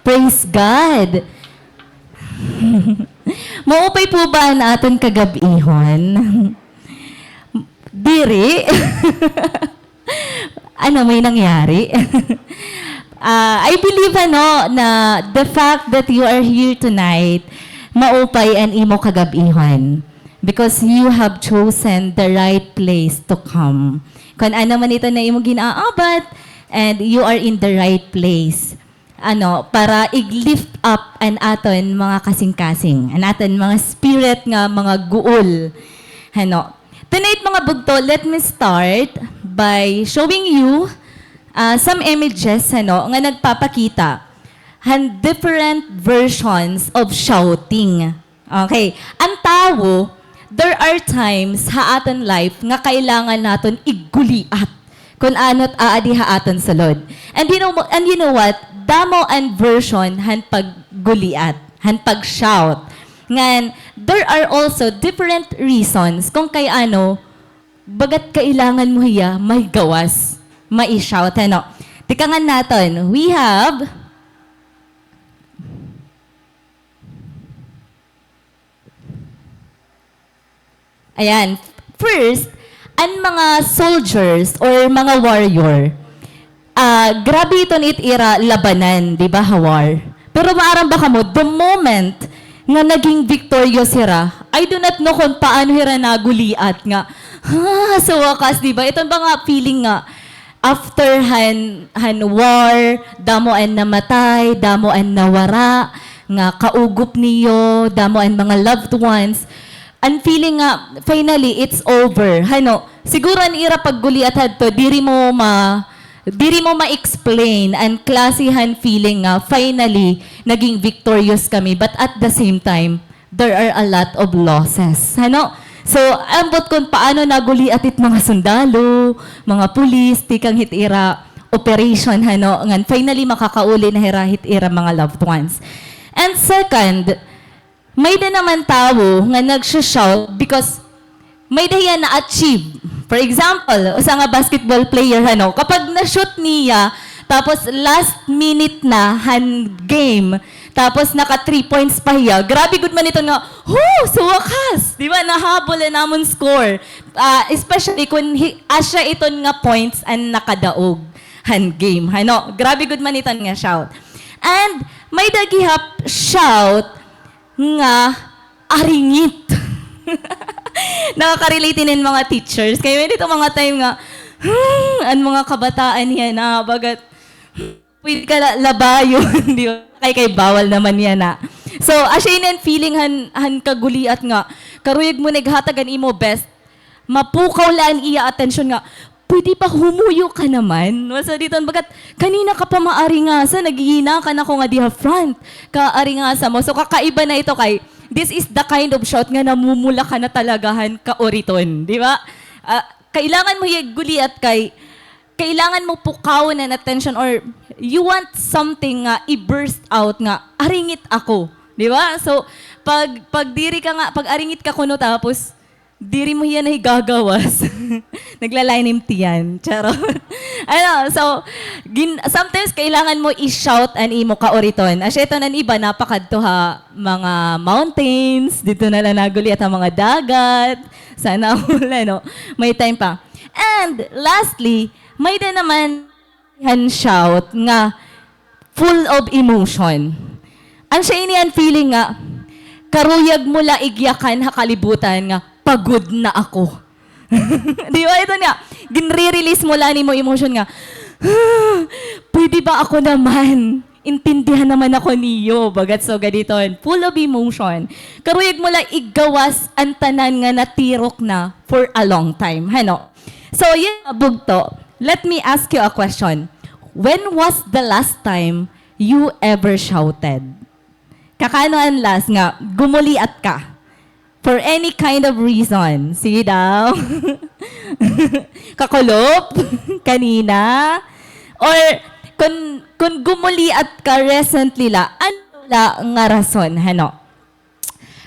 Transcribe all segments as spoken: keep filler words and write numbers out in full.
Praise God! Maupay po ba an aton kagab-ihon? Diri. Ano, may nangyari? Ah, I believe, ano, na the fact that you are here tonight, maupay an imo kagab-ihon. Because you have chosen the right place to come. Kon ano man ito na imo gin-aabat, and you are in the right place. Ano, para ig-lift up an aton mga kasingkasing, an aton mga spirit nga mga guol. Ano, tonight, mga bugto, let me start by showing you, ah, some images, ano, nga nagpapakita han different versions of shouting. Okay. An tawo, there are times ha aton life nga kailangan naton iguliat kon ano it aadi ha aton sulod. And you know mo-, and you know what? Damo an version han pagguliat, han pag-shout. Ngan, there are also different reasons kon kay ano, bagat kailangan mo hiya may gawas, mai-shout, ano. Tikangan naton, we have Ayan. First, an mga soldiers or mga warrior, ah, grabe iton it ira labanan, di ba, ha war? Pero maaram ba kamo, the moment nga naging victorious hira, I do not know kon paano hira naguliat nga, ha, sa wakas, di ba? Iton ba nga feeling nga, after han, han war, damo an namatay, damo an nawara, nga kaugop niyo, damo an mga loved ones. An feeling nga, finally, it's over. Hano, siguro an ira pagguliat hadto, diri mo ma-, diri mo ma-explain an klase han feeling nga, finally, naging victorious kami. But at the same time, there are a lot of losses. Hano? So, ambot kon paano naguliat it mga sundalo, mga pulis, tikang hit ira operation, hano, ngan finally makakauli na hira hit ira mga loved ones. And second, may-ada naman tawo nga nagsho-shout because may-ada hiya na-achieve. For example, usa nga basketball player, hano, kapag na-shoot niya, tapos last minute na han game, tapos naka three points pa hiya, grabe gud man iton nga, "Hu, sa wakas!" Di ba? Nahabol an amon score. Ah, especially kon hi-, asya iton nga points an nakadaog han game. Hano, grabe gud man iton nga shout. And may-ada gihap shout nga aringit. Nakaka-relate ini an mga teachers. Kay may-ada iton mga time nga, hmm, an mga kabataan yana, bagat, pwede ka la-, labayon, di ba? Kay, kay bawal naman yana. So, asya ini an feeling han, han kaguliat nga, karuyag mo naghatag an imo best, mapukaw la an iya atensyon nga, "Pwede ba humuyo ka naman?" Masaditon, bagat kanina ka pa maaringasa, naghihinaka na ako nga diha front, kaaringasa mo. So, kakaiba na ito kay, this is the kind of shout nga namumula ka na talaga han kauriton, di ba? Ah, kailangan mo hiya guliat kay, kailangan mo pukawon an atensyon or you want something nga i-burst out nga, "Aringit ako." Di ba? So, pag, pag diri ka nga, pag aringit ka kuno tapos, diri mo hiya nahigagawas. Nagla-lainim tiyan. Charot. Ano, so, gin-, sometimes kailangan mo i-shout an imo kauriton. Asya iton an iba, napakadto ha mga mountains, didto na la naguliat ha mga dagat. Sana all, ano, may time pa. And lastly, may-ada naman han shout nga full of emotion. Asya ini an feeling nga, karuyag mo la igyakan ha kalibutan nga, "Pagod na ako." Di ba? Ito nga, ginre-release mo la an imo emotion nga, "Pwede ba ako naman? Intindihan naman ako niyo." Bagat so gad iton, full of emotion. Karuyag mo la igawas an tanan nga natirok na for a long time. Hano? So, yun, bugto. Let me ask you a question. When was the last time you ever shouted? Kakano an last nga gumuliat ka? For any kind of reason. Sige daw. Kakulop? Kanina? Or kun, kun gumuliat ka recently la, ano la nga rason? Hano?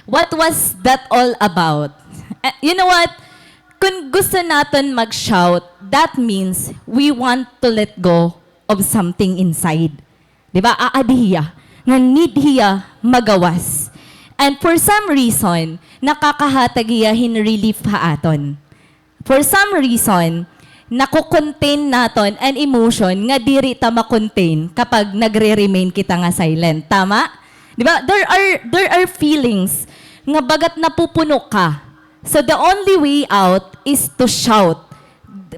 What was that all about? Eh, you know what? Kun gusto naton mag-shout, that means we want to let go of something inside. Di ba? Aadi hiya. Nga need hiya magawas. And for some reason, nakakahatag hiya hin relief ha aton. For some reason, nako-contain naton an emotion nga diri ta ma-contain kapag nagre-remain kita nga silent. Tama? Di ba? There are, there are feelings nga bagat napupuno ka. So the only way out is to shout.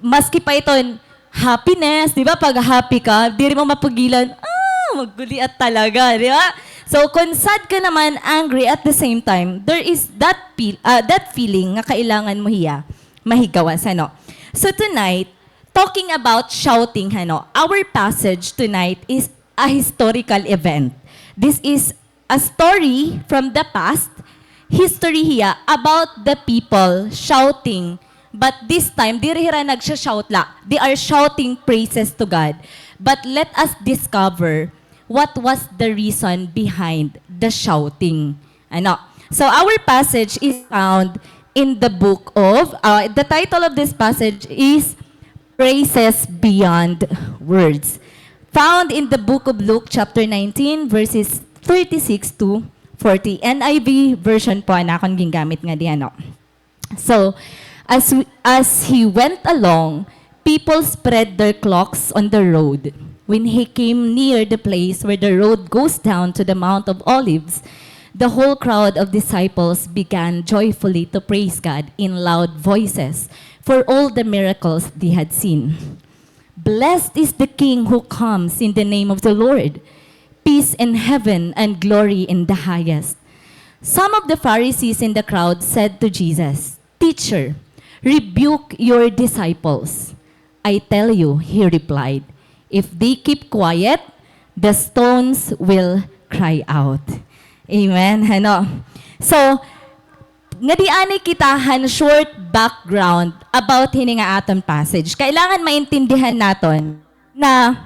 Maski pa iton happiness, di ba? Pag happy ka, diri mo mapigilan, ah, magguliat talaga, di ba? So, kung sad ka naman, angry at the same time, there is that feel, ah, that feeling nga kailangan mo hiya mahigawas, ano? So tonight, talking about shouting, ano, our passage tonight is a historical event. This is a story from the past, history hiya about the people shouting, but this time, diri hira nagsha-shout la. They are shouting praises to God. But let us discover what was the reason behind the shouting. Ano? So our passage is found in the book of, uh, the title of this passage is Praises Beyond Words. Found in the book of Luke chapter nineteen, verses thirty-six to forty. N I V version po an akon gingamit ngadi, ano. So, as we, as he went along, people spread their cloaks on the road. When he came near the place where the road goes down to the Mount of Olives, the whole crowd of disciples began joyfully to praise God in loud voices for all the miracles they had seen. "Blessed is the King who comes in the name of the Lord. Peace in heaven and glory in the highest." Some of the Pharisees in the crowd said to Jesus, "Teacher, rebuke your disciples." "I tell you," he replied, "if they keep quiet, the stones will cry out." Amen. Ano? So, ngadi anay kita han short background about hini nga aton passage. Kailangan maintindihan naton na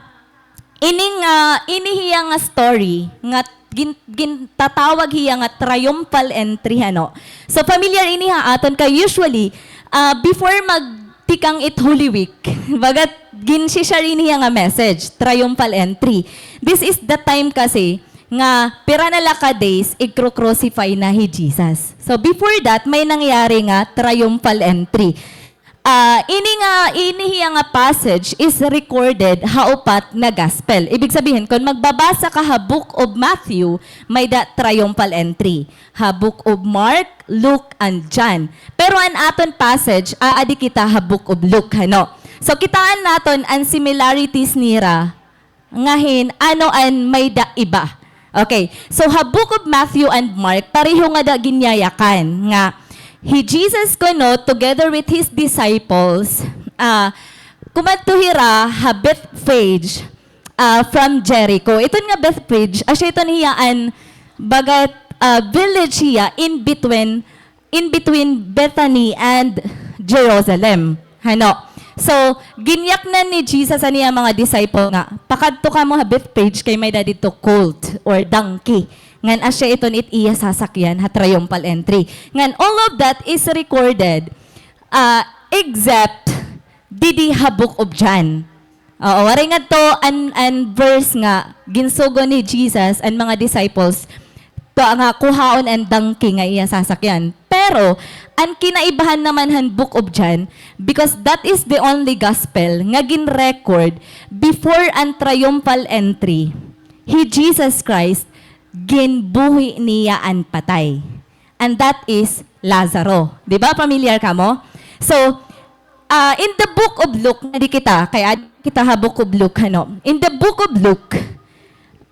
ining, ah, ini hiya nga story nga gin-, gintatawag hiya nga triumphal entry, ano. So, familiar ini ha aton kay usually, ah, before magtikang it Holy Week, bagat gin-share ini hiya nga message, triumphal entry. This is the time kasi nga pira na la ka days, igkro-crucify na hi Jesus. So, before that, may nangyari nga triumphal entry. Ah, ini nga, ini hiya nga passage is recorded ha upat nga gospel. Ibig sabihin, kon magbabasa ka ha Book of Matthew, may-ada triumphal entry. Ha Book of Mark, Luke, and John. Pero an aton passage, aadi kita ha Book of Luke, ano? So, kitaan naton an similarities nira nga hin ano an may-ada iba. Okay. So, ha Book of Matthew and Mark, pareho ngada ginyayakan nga hi Jesus kuno, together with his disciples, ah, kumadto hira ha Bethphage, ah, from Jericho. Iton nga Bethphage, asya iton hiya an bagat, ah, village hiya in between in between Bethany and Jerusalem. Hano? So, ginyaknan ni Jesus an iya mga disciple nga, "Pakadto kamo ha Bethphage kay may-ada didto colt or donkey." Ngan asya iton it iya sasakyan ha triumphal entry. Ngan all of that is recorded, ah, except didi ha Book of John. Oo, waray ngadto an, an verse nga ginsugo ni Jesus an mga disciples, to nga kuhaon an donkey nga iya sasakyan. Pero, an kinaibahan naman han Book of John, because that is the only gospel nga gin-record before an triumphal entry, hi Jesus Christ, ginbuhi niya an patay. And that is Lazaro. Di ba? Pamilyar kamo? So, ah, in the book of Luke, ngadi kita, kay adi kita ha book of Luke, hano? In the book of Luke,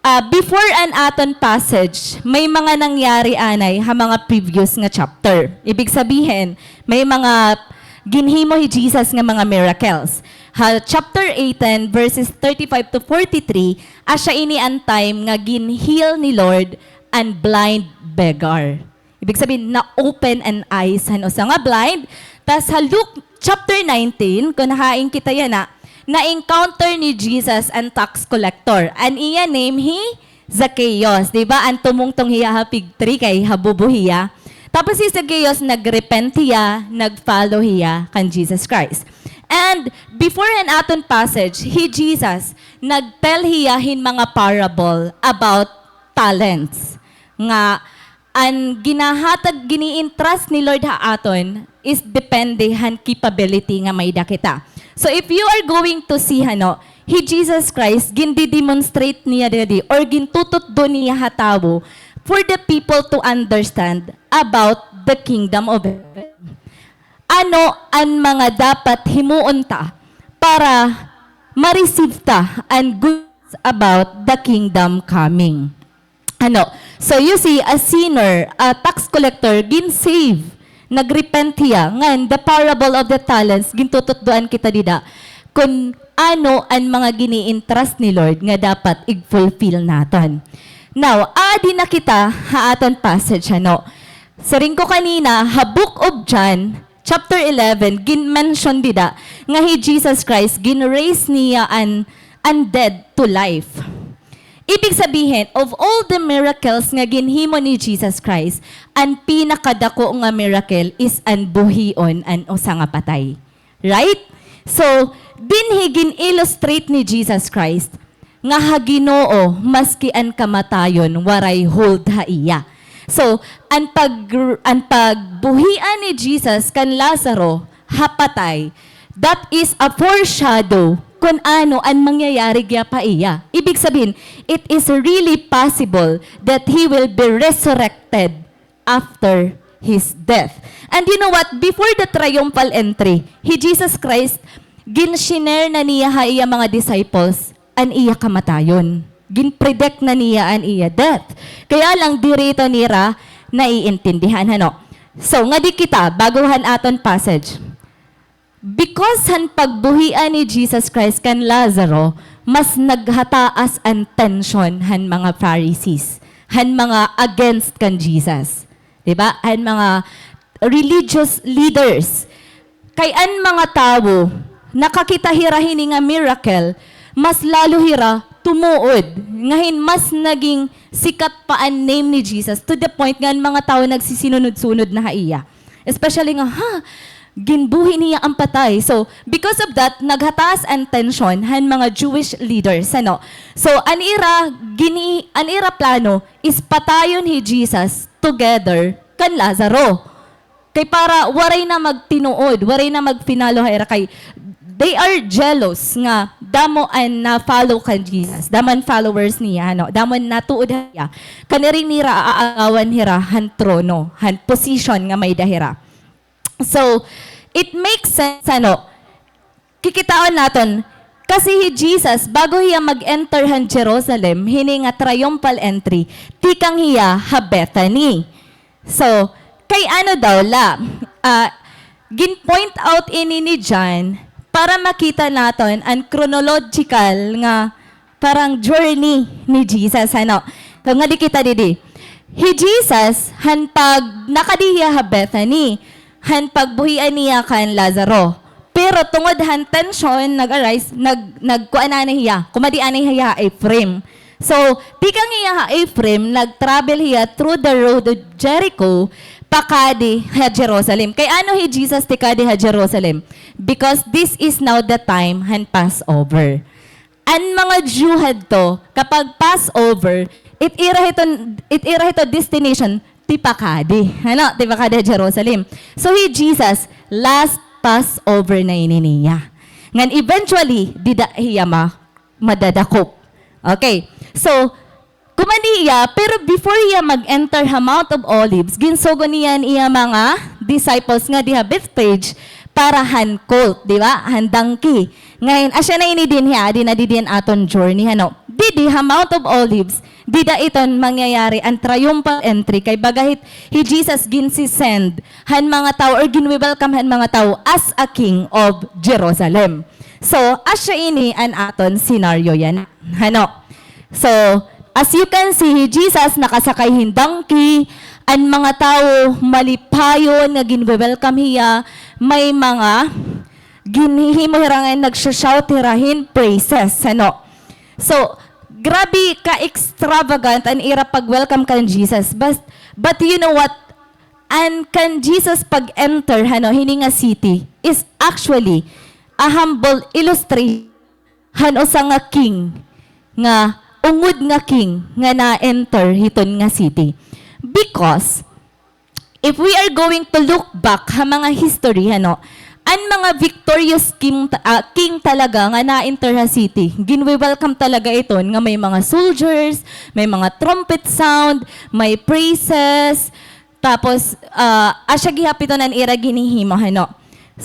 ah, before an aton passage, may mga nangyari anay ha mga previous nga chapter. Ibig sabihin, may mga ginhimo hi Jesus nga mga miracles. Ha chapter eighteen, verses thirty-five to forty-three, asya ini an time nga gin-heal ni Lord an blind beggar. Ibig sabihin, na-open an eyes han usa nga blind. Tas ha Luke chapter nineteen, kon hain kita yana, na-encounter ni Jesus an tax collector. An iya name hi Zacchaeus, di ba? An tumungtong hiya ha fig tree kay habubo hiya. Tapos hi Zacchaeus, nag-repent hiya, nag-follow hiya kan Jesus Christ. And before han aton passage, hi Jesus, nag-tell hiya hin mga parable about talents. Nga an ginahatag, gini-entrust ni Lord ha aton is depende han capability nga may-ada kita. So if you are going to see, hano, hi Jesus Christ, gindi-demonstrate niya didi or gintututdo niya ha tawo for the people to understand about the kingdom of heaven. Ano an mga dapat himuon ta para ma-receive ta an goods about the kingdom coming? Ano? So you see, a sinner, a tax collector, gin-save, nag-repent hiya. Ngan, the parable of the talents, gintututdoan kita dida kun ano an mga gini-entrust ni Lord nga dapat ig-fulfill naton. Now, adi na kita ha aton passage, ano? Siring ko kanina, ha Book of John, chapter eleven, gin-mention dida nga hi Jesus Christ, gin-raise niya an, an dead to life. Ibig sabihin, of all the miracles nga ginhimo ni Jesus Christ, an pinakadako nga miracle is an buhion an usa nga patay. Right? So, dinhi gin-illustrate ni Jesus Christ nga ha Ginoo, maski an kamatayon, waray hold ha iya. So, an pag-, an pagbuhia ni Jesus kan Lazaro ha patay, that is a foreshadow kun ano an mangyayari gihap ha iya. Ibig sabihin, it is really possible that he will be resurrected after his death. And you know what? Before the triumphal entry, hi Jesus Christ, gin-shinare na niya ha iya mga disciples an iya kamatayon. Gin-predict na niya an iya death. Kaya lang, diri ito nira naiintindihan, hano? So, ngadi kita, bago han aton passage. Because han pagbuhia ni Jesus Christ kan Lazaro, mas naghataas an tension han mga Pharisees, han mga against kan Jesus. Di ba? Han mga religious leaders. Kay an mga tawo, nakakita hira hini nga miracle, mas lalo hira tumuod. Ngan mas naging sikat pa an name ni Jesus to the point nga an mga tawo nagsisinunod-sunod na ha iya. Especially nga, ha, ginbuhi niya an patay. So, because of that, naghataas an tension han mga Jewish leaders, ano? So, an ira gini-, an ira plano is patayon hi Jesus together kan Lazaro. Kay para waray na magtinuod, waray na mag-follow ha ira kay they are jealous nga damo an na-follow kan Jesus, damo an followers niya, ano, damo an natuod ha iya. Kaniring nira aagawan hira han trono, han position nga may-ada hira. So, it makes sense, ano, kikitaon naton, kasi hi Jesus, bago hiya mag-enter han Jerusalem, hini nga triumphal entry, tikang hiya ha Bethany. So, kay ano daw la, ah, gin-point out ini ni John para makita naton an chronological nga parang journey ni Jesus, ano? So, ngadi kita didi. Hi Jesus, han pag-, nakadi hiya ha Bethany, han pagbuhian niya kan Lazaro. Pero tungod han tension, nag-arise, nag-, nagkuan anay hiya, kumadi anay hiya ha Ephraim. So, tikang hiya ha Ephraim, nag-travel hiya through the road of Jericho, pakadi ha Jerusalem. Kay ano hi Jesus tikadi ha Jerusalem? Because this is now the time han Passover. An mga Jew hadto, kapag Passover, it ira hito, it ira hito destination, tipakadi. Ano? Tipakadi ha Jerusalem. So, hi Jesus, last Passover na ini niya. Ngan eventually, dida hiya ma-, madadakop. Okay. So, kumadi hiya, pero before hiya mag-enter ha Mount of Olives, ginsugo niya an iya mga disciples ngadi ha Bethphage para han colt, di ba? Han donkey. Ngan, asya na ini dinhi, adi na didi an aton journey, hano? Didi ha Mount of Olives, dida iton mangyayari an triumphal entry, kay baga hit, hi Jesus ginsi-send han mga tawo or ginwi-welcome han mga tawo as a king of Jerusalem. So, asya ini an aton scenario yana. Hano? So, as you can see, hi Jesus nakasakay hin donkey, an mga tawo malipayon nga ginwe-welcome hiya, may mga ginhihimo hira nga nagsho-shout hira hin praises, hano? So, grabe ka-extravagant an ira pag-welcome kan Jesus. But, but you know what? An kan Jesus pag-enter, hano, hini nga city is actually, a humble illustration han usa nga king, nga ungod nga king nga na-enter hiton nga city. Because if we are going to look back ha mga history, ano, an mga victorious king, ah, king talaga nga na-enter ha city, ginwi-welcome talaga iton nga may mga soldiers, may mga trumpet sound, may praises, tapos, ah, asya gihap iton an ira ginhihimo, ano.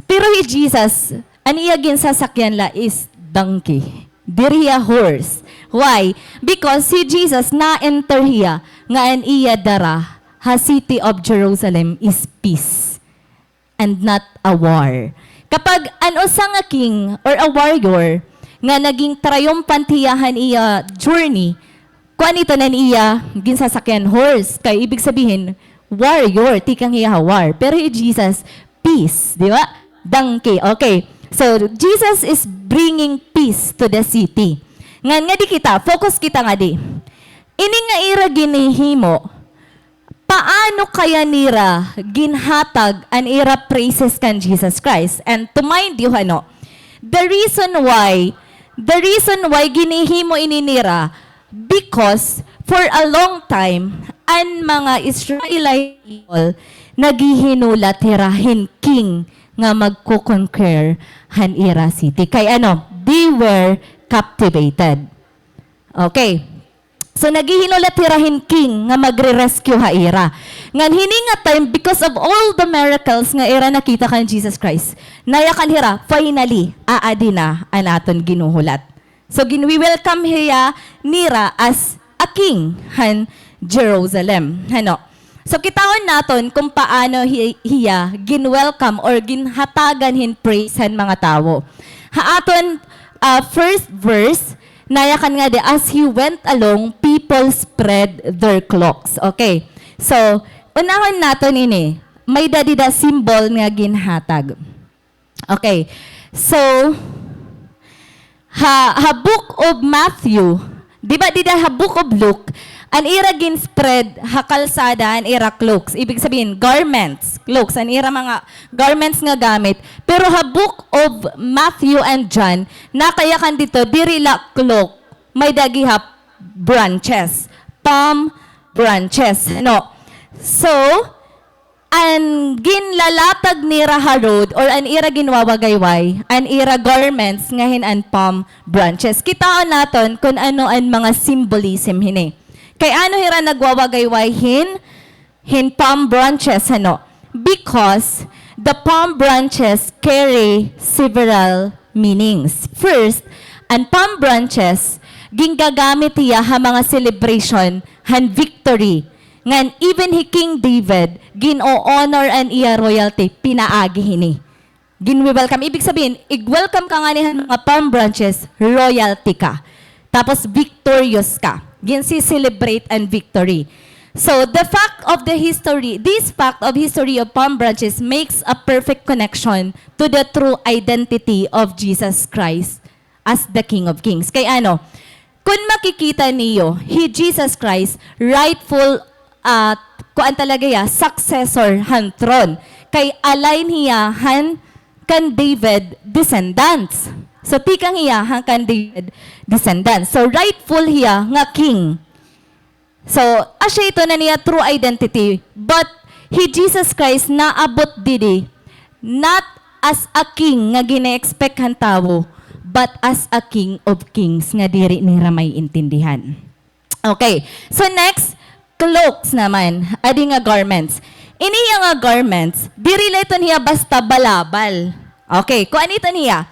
Pero hi Jesus, an iya ginsasakyan la is donkey. Diri hiya horse. Why? Because hi Jesus na-enter hiya nga an iya dara ha city of Jerusalem is peace and not a war. Kapag an usa nga king or a warrior nga naging triumphant hiya han iya journey, kuan iton an iya ginsasakyan, horse. Kay ibig sabihin, warrior, tikang hiya ha war. Pero hi Jesus, peace, di ba? Donkey. Okay. So, Jesus is bringing peace to the city. Ngan ngadi kita, focus kita ngadi. Ini nga ira ginhihimo, paano kaya nira ginhatag an ira praises kan Jesus Christ? And to mind you, ano, the reason why, the reason why ginhihimo ini nira, because for a long time, an mga Israelite people, naghihinulat hira hin king nga magko-conquer han ira city. Kay ano, they were captivated. Okay. So, naghihinulat hira hin king nga magre-rescue ha ira. Ngan hini nga time, because of all the miracles nga ira nakita kan Jesus Christ, nayakan hira, finally, aadi na an aton Ginhuhulat. So, ginwi-welcome hiya nira as a king han Jerusalem. Hano? So, kitaon naton kung paano hi-, hiya gin-welcome or ginhatagan hin praise han mga tawo. Ha aton, ah, first verse, nayakan ngadi, "As he went along, people spread their cloaks." Okay. So, unahon naton ini. May-ada dida symbol nga ginhatag. Okay. So, ha, ha Book of Matthew, di ba, dida ha Book of Luke, an ira gin-spread ha kalsada, an ira cloaks. Ibig sabihin, garments, cloaks, an ira mga garments nga gamit. Pero ha Book of Matthew and John, nakayakan didto, diri la cloak, may-ada gihap branches, palm branches, no? So, an ginlalatag nira ha road or an ira ginwawagayway, an ira garments nga hin an palm branches. Kitaon naton kun ano an mga symbolism hini. Kay ano hira nagwawagayway hin, hin palm branches, hano? Because the palm branches carry several meanings. First, an palm branches, gingagamit hiya ha mga celebration han victory. Ngan even hi King David, gin-o-honor an iya royalty, pinaagi hini. Gin-welcome. Ibig sabihin, ig-welcome ka ngani han mga palm branches, royalty ka. Tapos victorious ka. Ginse-celebrate an victory. So, the fact of the history, this fact of history of palm branches makes a perfect connection to the true identity of Jesus Christ as the King of Kings. Kay ano, kun makikita niyo, hi Jesus Christ, rightful, ah, kuan talaga hiya, successor han throne. Kay align hiya han kan David descendants. So, tikang hiya han kan David descendants. So, rightful hiya nga king. So, asya iton an iya true identity. But hi Jesus Christ naabot didi, not as a king nga gina-expect han tawo, but as a King of Kings nga diri nira maiintindihan. Okay. So, next, cloaks naman. Adi nga garments. Ini hiya nga garments, diri la iton hiya basta balabal. Okay, kuan iton hiya.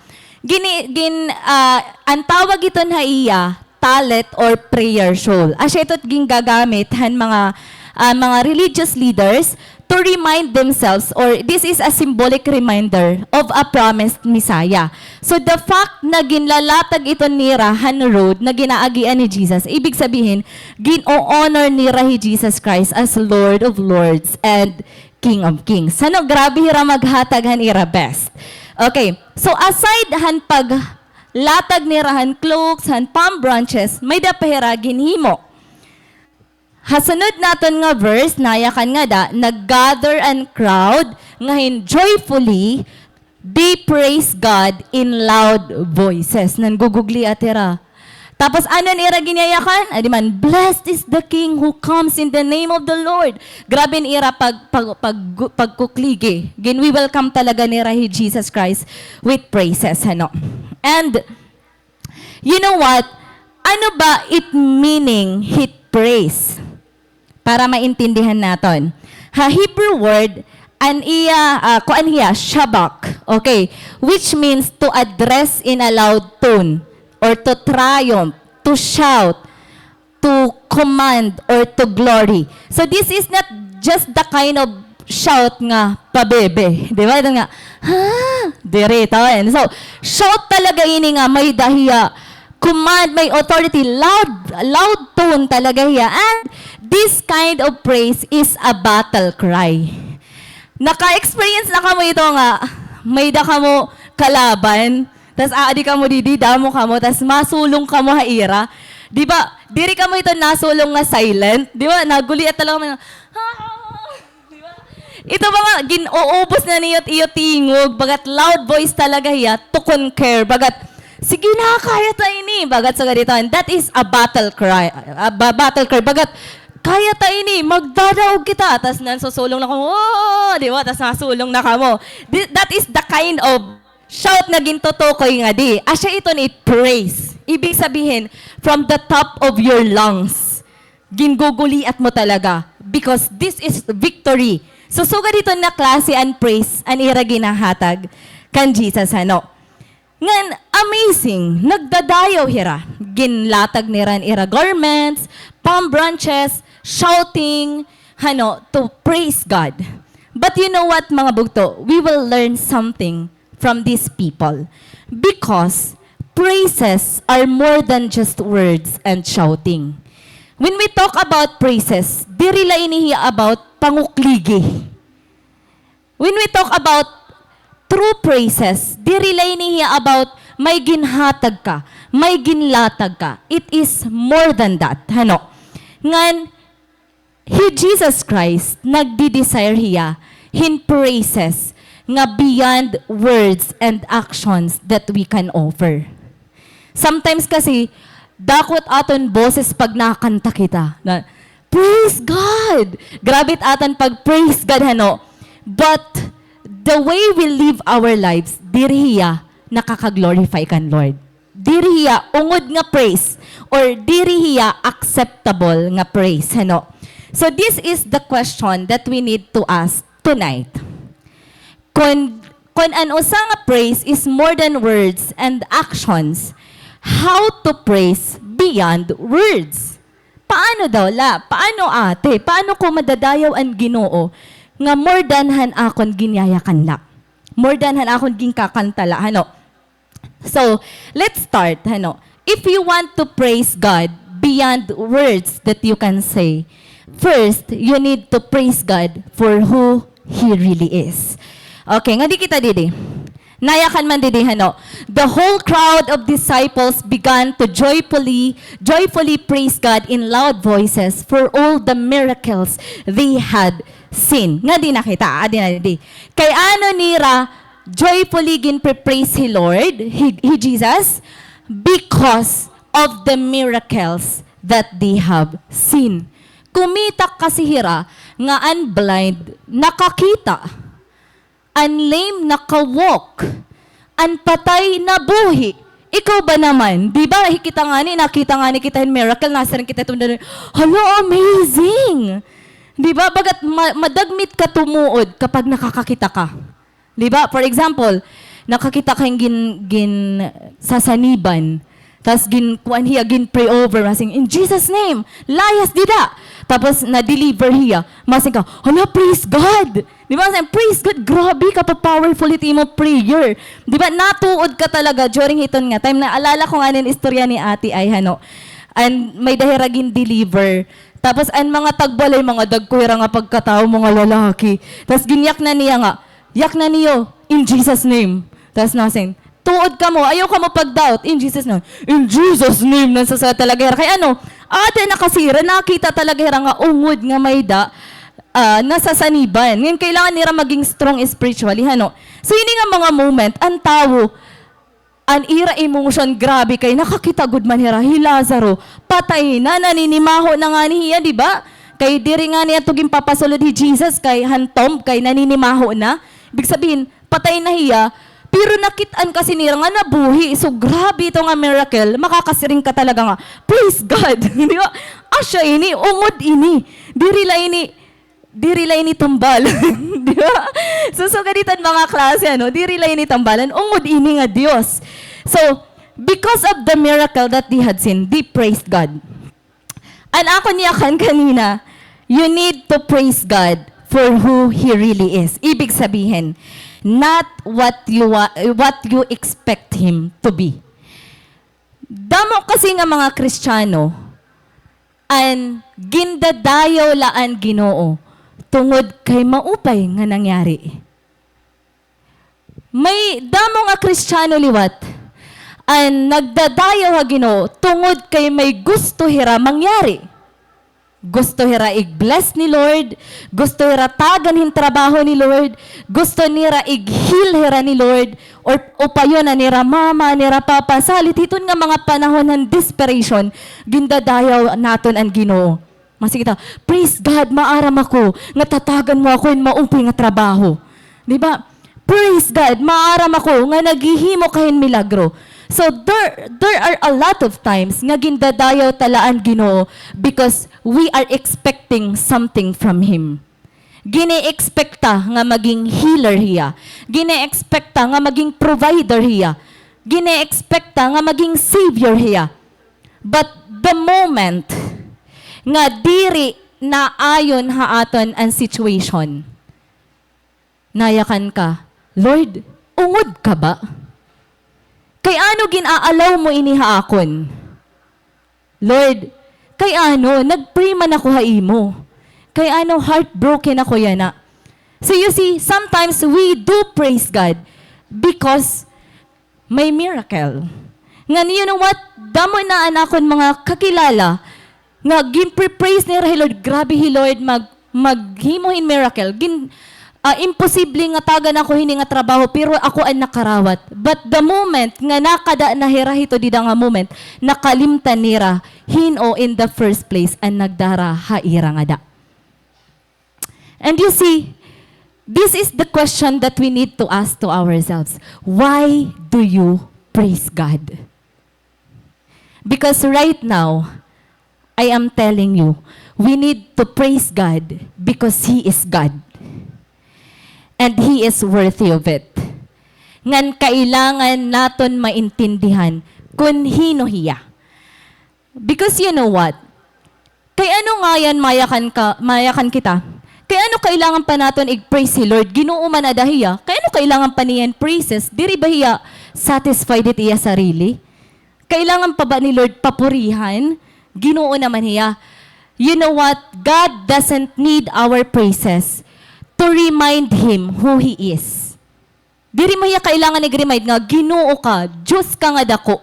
Gini-, gin-, ah, an tawag iton ha iya, tallit or prayer shawl. Asya ito it gingagamit han mga, ah, mga religious leaders to remind themselves, or this is a symbolic reminder of a promised Messiah. So, the fact na ginlalatag ito nira han road na ginaagian ni Jesus, ibig sabihin, gin-o-honor nira hi Jesus Christ as Lord of Lords and King of Kings. Hano, grabe hira maghatag han ira best. Okay, so aside han pag- latag nira han cloaks, han palm branches, may-ada pa hira ginhimo. Ha sunod naton nga verse, nayakan ngada, nag-gather an crowd nga hin joyfully They praise God in loud voices. Nanggugugliat hira. Tapos ano an ira ginyayakan? Adi man, "Blessed is the King who comes in the name of the Lord." Grabe an ira pag, pag, pag, pagkukligi. Ginwi-welcome talaga nira hi Jesus Christ with praises, ano? And you know what? Ano ba it meaning hit praise? Para maintindihan naton. Ha Hebrew word, an iya, ah, kuan hiya, shabak. Okay. Which means to address in a loud tone or to triumph, to shout, to command, or to glory. So this is not just the kind of shout nga pabebe. Di ba? Ito nga, ha? Diri ito. And so, shout talaga ini nga may-ada hiya command, may authority, loud, loud tone talaga hiya. And this kind of praise is a battle cry. Naka-experience na kamo ito nga, may-ada kamo kalaban, tas aadi kamo didi, damo kamo, tas masulong kamo ha ira. Di ba, diri kamo ito nasulong nga silent? Di ba, naguliat talaga kamo nga, di ba? Ito ba nga, gin-uubos na niyo it iyo tingog, bagat loud voice talaga hiya, to conquer, bagat, "Sige na, kaya ta ini," bagat sugad ito. And that is a battle cry, a ba-, battle cry, bagat, "Kaya ta ini, magdadaog kita." Tas nansusulong na kamo, "Oo," di ba? Tas nasulong na kamo. Thi-, that is the kind of shout nga gintutukoy ngadi. Asya iton it praise. Ibig sabihin, from the top of your lungs. Ginguguliat mo talaga because this is victory. So, sugad hiton nga klase an praise an ira ginahatag kan Jesus, ano. Ngan, amazing, nagdadayaw hira. Ginlatag nira an ira garments, palm branches, shouting, ano, to praise God. But you know what, mga bugto? We will learn something from these people. Because praises are more than just words and shouting. When we talk about praises, diri la ini hiya about pangukligi. When we talk about true praises, diri la ini hiya about may ginhatag ka, may ginlatag ka. It is more than that. Hano? Ngan, Hi Jesus Christ, nagdi-desire hiya hin praises nga beyond words and actions that we can offer. Sometimes kasi, dako it aton boses pag nakanta kita. Na, "Praise God!" Grabe it aton pag-praise God, hano? But the way we live our lives, diri hiya nakaka-glorify kan Lord. Diri hiya ungod nga praise or diri hiya acceptable nga praise, hano? So this is the question that we need to ask tonight. Kon, kon an usa nga praise is more than words and actions, how to praise beyond words? Paano daw la? Paano, ate? Paano ko madadayaw an Ginoo nga more than han akon ginyayakan la? More than han akon ginkakanta la, hano? So, let's start, hano? If you want to praise God beyond words that you can say, first, you need to praise God for who He really is. Okay, ngadi kita didi. Nayakan man didi, hano? The whole crowd of disciples began to joyfully, joyfully praise God in loud voices for all the miracles they had seen. Ngadi na kita, adi na didi. Kay ano nira joyfully ginpe-praise hi Lord, hi, hi Jesus, because of the miracles that they have seen. Kumita kasi hira nga an blind nakakita, an lame nakawalk, an patay nabuhi. Ikaw ba naman? Di ba, hikita ngani, nakita ngani kita hin miracle, nasiring kita iton, "Hala, amazing!" Di ba? Bagat ma-, madagmit ka tumuod kapag nakakakita ka. Di ba? For example, nakakita ka hin gin-, ginsasaniban. Tas gin-, kuan hiya, gin-pray over, masing, "In Jesus' name, layas dida." Tapos na-deliver hiya. Masing ka, "Hala, praise God!" Di ba? Masing, "Praise God, grabe ka pa-powerful it imo prayer." Di ba? Natuod ka talaga during hiton nga time. Naalala ko ngani an istorya ni Ate Ay, hano. An may-ada hira gin-deliver. Tapos an mga tagbalay, mga dagko hira nga pagkatawo, mga lalaki. Tas ginyaknan niya nga, "Yaknan niyo, in Jesus' name." Tas nasing, "Tuod kamo, ayaw kamo pag-doubt, in Jesus' name." "In Jesus' name," nagsasaya talaga hira. Kay ano, ada na kasi hira, nakita talaga hira nga ungod nga may-ada, ah, nasasaniban. Ngan kailangan nira maging strong spiritually, hano? So, ini nga mga moment, an tawo, an ira emotion, grabe kay nakakita gud man hira, hi Lazaro, patay na, naninimaho na ngani hiya, di ba? Kay diri ngani adto ginpapasulod hi Jesus kay han tomb, kay naninimaho na. Ibig sabihin, patay na hiya, pero nakit-an kasi nira nga nabuhi. So, grabe ito nga miracle. Makakasiring ka talaga nga, "Praise God!" Di ba? Asya ini, ungod ini. Diri la ini, diri la ini tambalan. Di ba? So, so, ganitan mga klase, ano? Diri la ini tambalan. Ungod ini nga Dios. So, because of the miracle that they had seen, they praised God. An akon yakan kanina, you need to praise God for who He really is. Ibig sabihin, not what you wa-, what you expect Him to be. Damo kasi nga mga Kristiyano, an gindadayaw la an Ginoo tungod kay maupay nga nangyari. May damo nga Kristiyano liwat an nagdadayaw ha Ginoo tungod kay may gusto hira mangyari. Gusto hira ig-bless ni Lord, gusto hira tagan hin trabaho ni Lord, gusto nira ig-heal hira ni Lord, or upayon an ira mama, an ira papa. Salit hiton nga mga panahon han desperation, gindadayaw naton an Ginoo. Masigi ta, "Praise God, maaram ako nga tatagan mo ako hin maupay nga trabaho." Di ba? "Praise God, maaram ako nga naghihimo ka hin milagro." So, there, there are a lot of times nga gindadayaw ta la an Ginoo because we are expecting something from Him. Gini-expect ta nga maging healer hiya. Gini-expect ta nga maging provider hiya. Gini-expect ta nga maging savior hiya. But the moment nga diri naayon ha aton an situation, nayakan ka, "Lord, ungod ka ba? Kay ano gin-aalaw mo ini ha akon? Lord, kay ano, nag-pray man ako ha imo. Kay ano, heartbroken ako yana." So you see, sometimes we do praise God because may miracle. Ngan, you know what? Damo na an akon mga kakilala nga ginpre-praise nira hi Lord. Grabe hi Lord mag-, maghimo hin miracle. Gin-, ah, imposible nga tagan ako hini nga trabaho, pero ako an nakarawat. But the moment nga nakada na hira hito dida nga moment, nakalimtan nira hin-o in the first place an nagdara ha ira ngada. And you see, this is the question that we need to ask to ourselves. Why do you praise God? Because right now, I am telling you, we need to praise God because He is God. And He is worthy of it. Ngan kailangan naton maintindihan kun hin-o hiya. Because you know what? Kay ano ngayan mayakan ka, mayakan kita? Kay ano kailangan pa naton ig-praise hi Lord? Ginoo man ada hiya. Kay ano kailangan pa niya hin praises? Diri ba hiya satisfied hit iya sarili? Kailangan pa ba ni Lord papurihan? Ginoo naman hiya. You know what? God doesn't need our praises to remind Him who He is. Diri mo hiya kailangan ig-remind nga, "Ginoo ka, Diyos ka nga dako."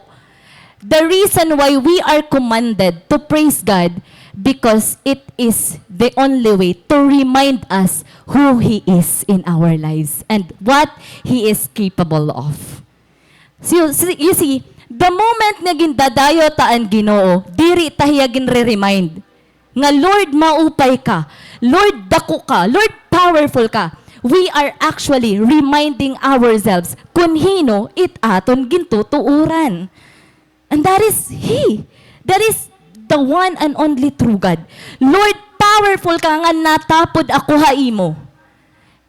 The reason why we are commanded to praise God, because it is the only way to remind us who He is in our lives and what He is capable of. So, you see, the moment nga gindadayaw ta an Ginoo, diri ta hiya ginre-remind nga, "Lord, maupay ka. Lord, dako ka. Lord, powerful ka." We are actually reminding ourselves kun hin-o it aton gintutuoran. And that is He. That is the one and only true God. "Lord, powerful ka nga natapod ako ha imo."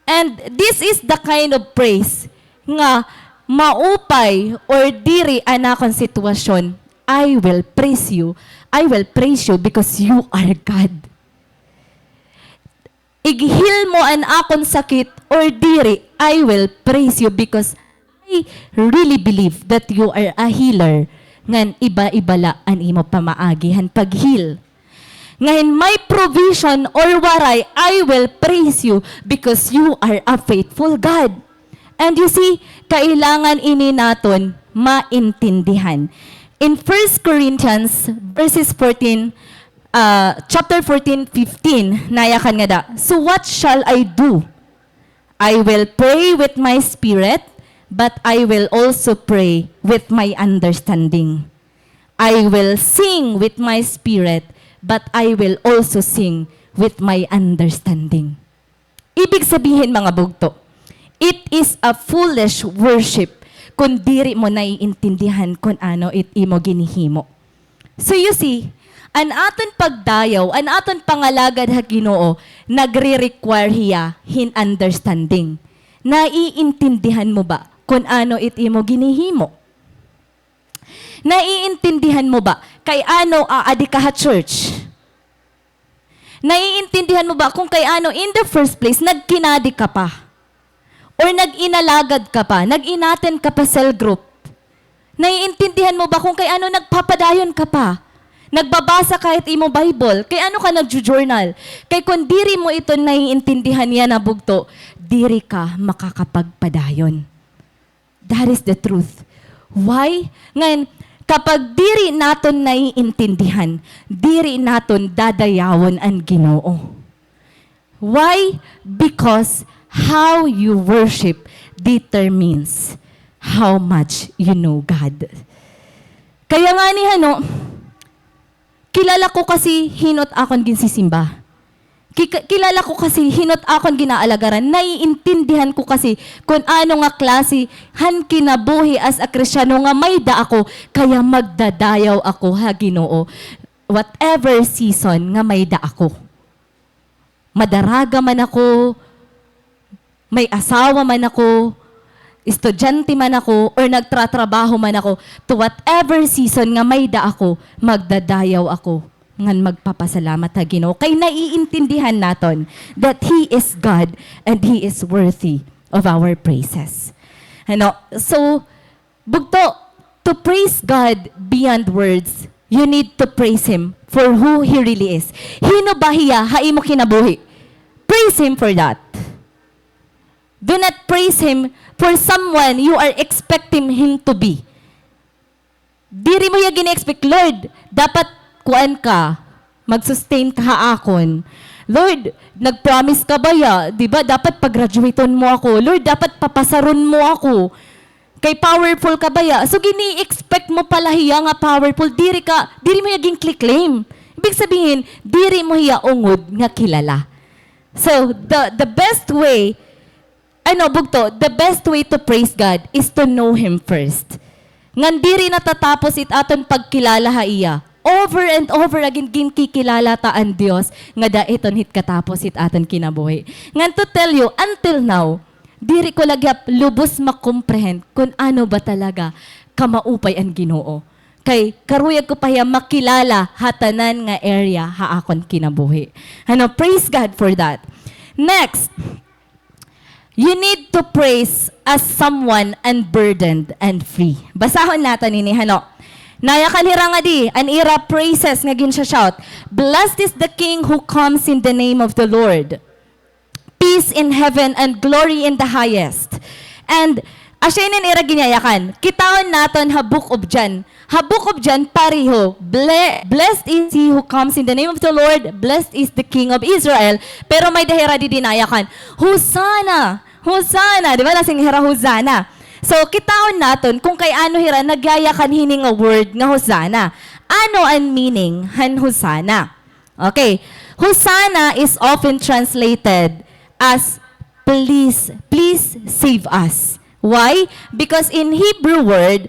And this is the kind of praise nga maupay or diri an akon sitwasyon, I will praise you. I will praise you because you are God. Ig-heal mo an akon sakit or diri, I will praise you because I really believe that you are a healer. Ngan iba-iba la an imo pamaagi han pag-heal. Ngan may provision or waray, I will praise you because you are a faithful God. And you see, kailangan ini naton maintindihan. In First Corinthians verses fourteen, ah, chapter fourteen fifteen, nayakan ngada, "So what shall I do? I will pray with my spirit, but I will also pray with my understanding. I will sing with my spirit, but I will also sing with my understanding." Ibig sabihin, mga bugto, it is a foolish worship kon diri mo naiintindihan kon ano it imo ginhihimo. So you see, an aton pagdayaw, an aton pangalagad ha Ginoo, nagre-require hiya hin understanding. Naiintindihan mo ba kon ano it imo ginhihimo? Naiintindihan mo ba kay ano aadi ka ha church? Naiintindihan mo ba kung kay ano in the first place nagkinadi ka pa? Or nag-inalagad ka pa, nag-inaten ka pa cell group? Naiintindihan mo ba kung kay ano nagpapadayon ka pa? Nagbabasa ka it imo Bible, kay ano ka nagjo-journal? Kay kung diri mo ito naiintindihan yana bugto, diri ka makakapagpadayon. That is the truth. Why? Ngan, kapag diri naton naiintindihan, diri naton dadayawon an Ginoo. Why? Because how you worship determines how much you know God. Kaya ngani, ano, kilala ko kasi hin-o it akon ginsisimba. Ki-, kilala ko kasi hin-o it akon ginaalagaran. Naiintindihan ko kasi kun ano nga klase han kinabuhi as a Kristiyano nga may-ada ako, kaya magdadayaw ako ha Ginoo whatever season nga may-ada ako. Madaraga man ako, may asawa man ako, estudyante man ako, or nagtratrabaho man ako, to whatever season nga may-ada ako, magdadayaw ako ngan magpapasalamat ha Ginoo. Kay naiintindihan naton that He is God and He is worthy of our praises. Ano? So, bugto, to praise God beyond words, you need to praise Him for who He really is. Hin-o ba hiya ha imo kinabuhi? Praise Him for that. Do not praise Him for someone you are expecting Him to be. Diri mo hiya gini-expect, "Lord, dapat kuan ka, mag-sustain ka ha akon. Lord, nag-promise ka baya, di ba? Dapat pa-graduate-on mo ako. Lord, dapat papasaron mo ako. Kay powerful ka baya." So, gini-expect mo pala hiya nga powerful, diri ka, diri mo hiya gin-claim. Ibig sabihin, diri mo hiya ungod nga kilala. So, the, the best way, ano, bugto, the best way to praise God is to know Him first. Ngan diri natatapos it aton pagkilala ha iya. Over and over again, ginkikilala ta an Dios nga daiton hit katapos hit aton kinabuhi. Ngan to tell you, until now, diri ko la gihap lubos ma-comprehend kun ano ba talaga kamaupay an Ginoo. Kay karuyag ko pa hiya makilala ha tanan nga area ha akon kinabuhi. Ano, praise God for that. Next, you need to praise as someone unburdened and free. Basahon naton ini, hano. Nayakan hira ngadi, an ira praises nga ginsha-shout, "Blessed is the King who comes in the name of the Lord. Peace in heaven and glory in the highest." And asya ini an ira ginyayakan. Kitaon naton ha Book of John. Ha Book of John, pareho, "Ble-, blessed is he who comes in the name of the Lord, blessed is the King of Israel." Pero may-ada hira didi nayakan, "Hosanna! Hosanna!" Di ba? Nasiring hira, "Hosanna!" So, kitaon naton kung kay ano hira nagyayakan hini nga word nga Hosanna. Ano an meaning han Hosanna? Okay. Hosanna is often translated as, "Please, please save us." Why? Because in Hebrew word,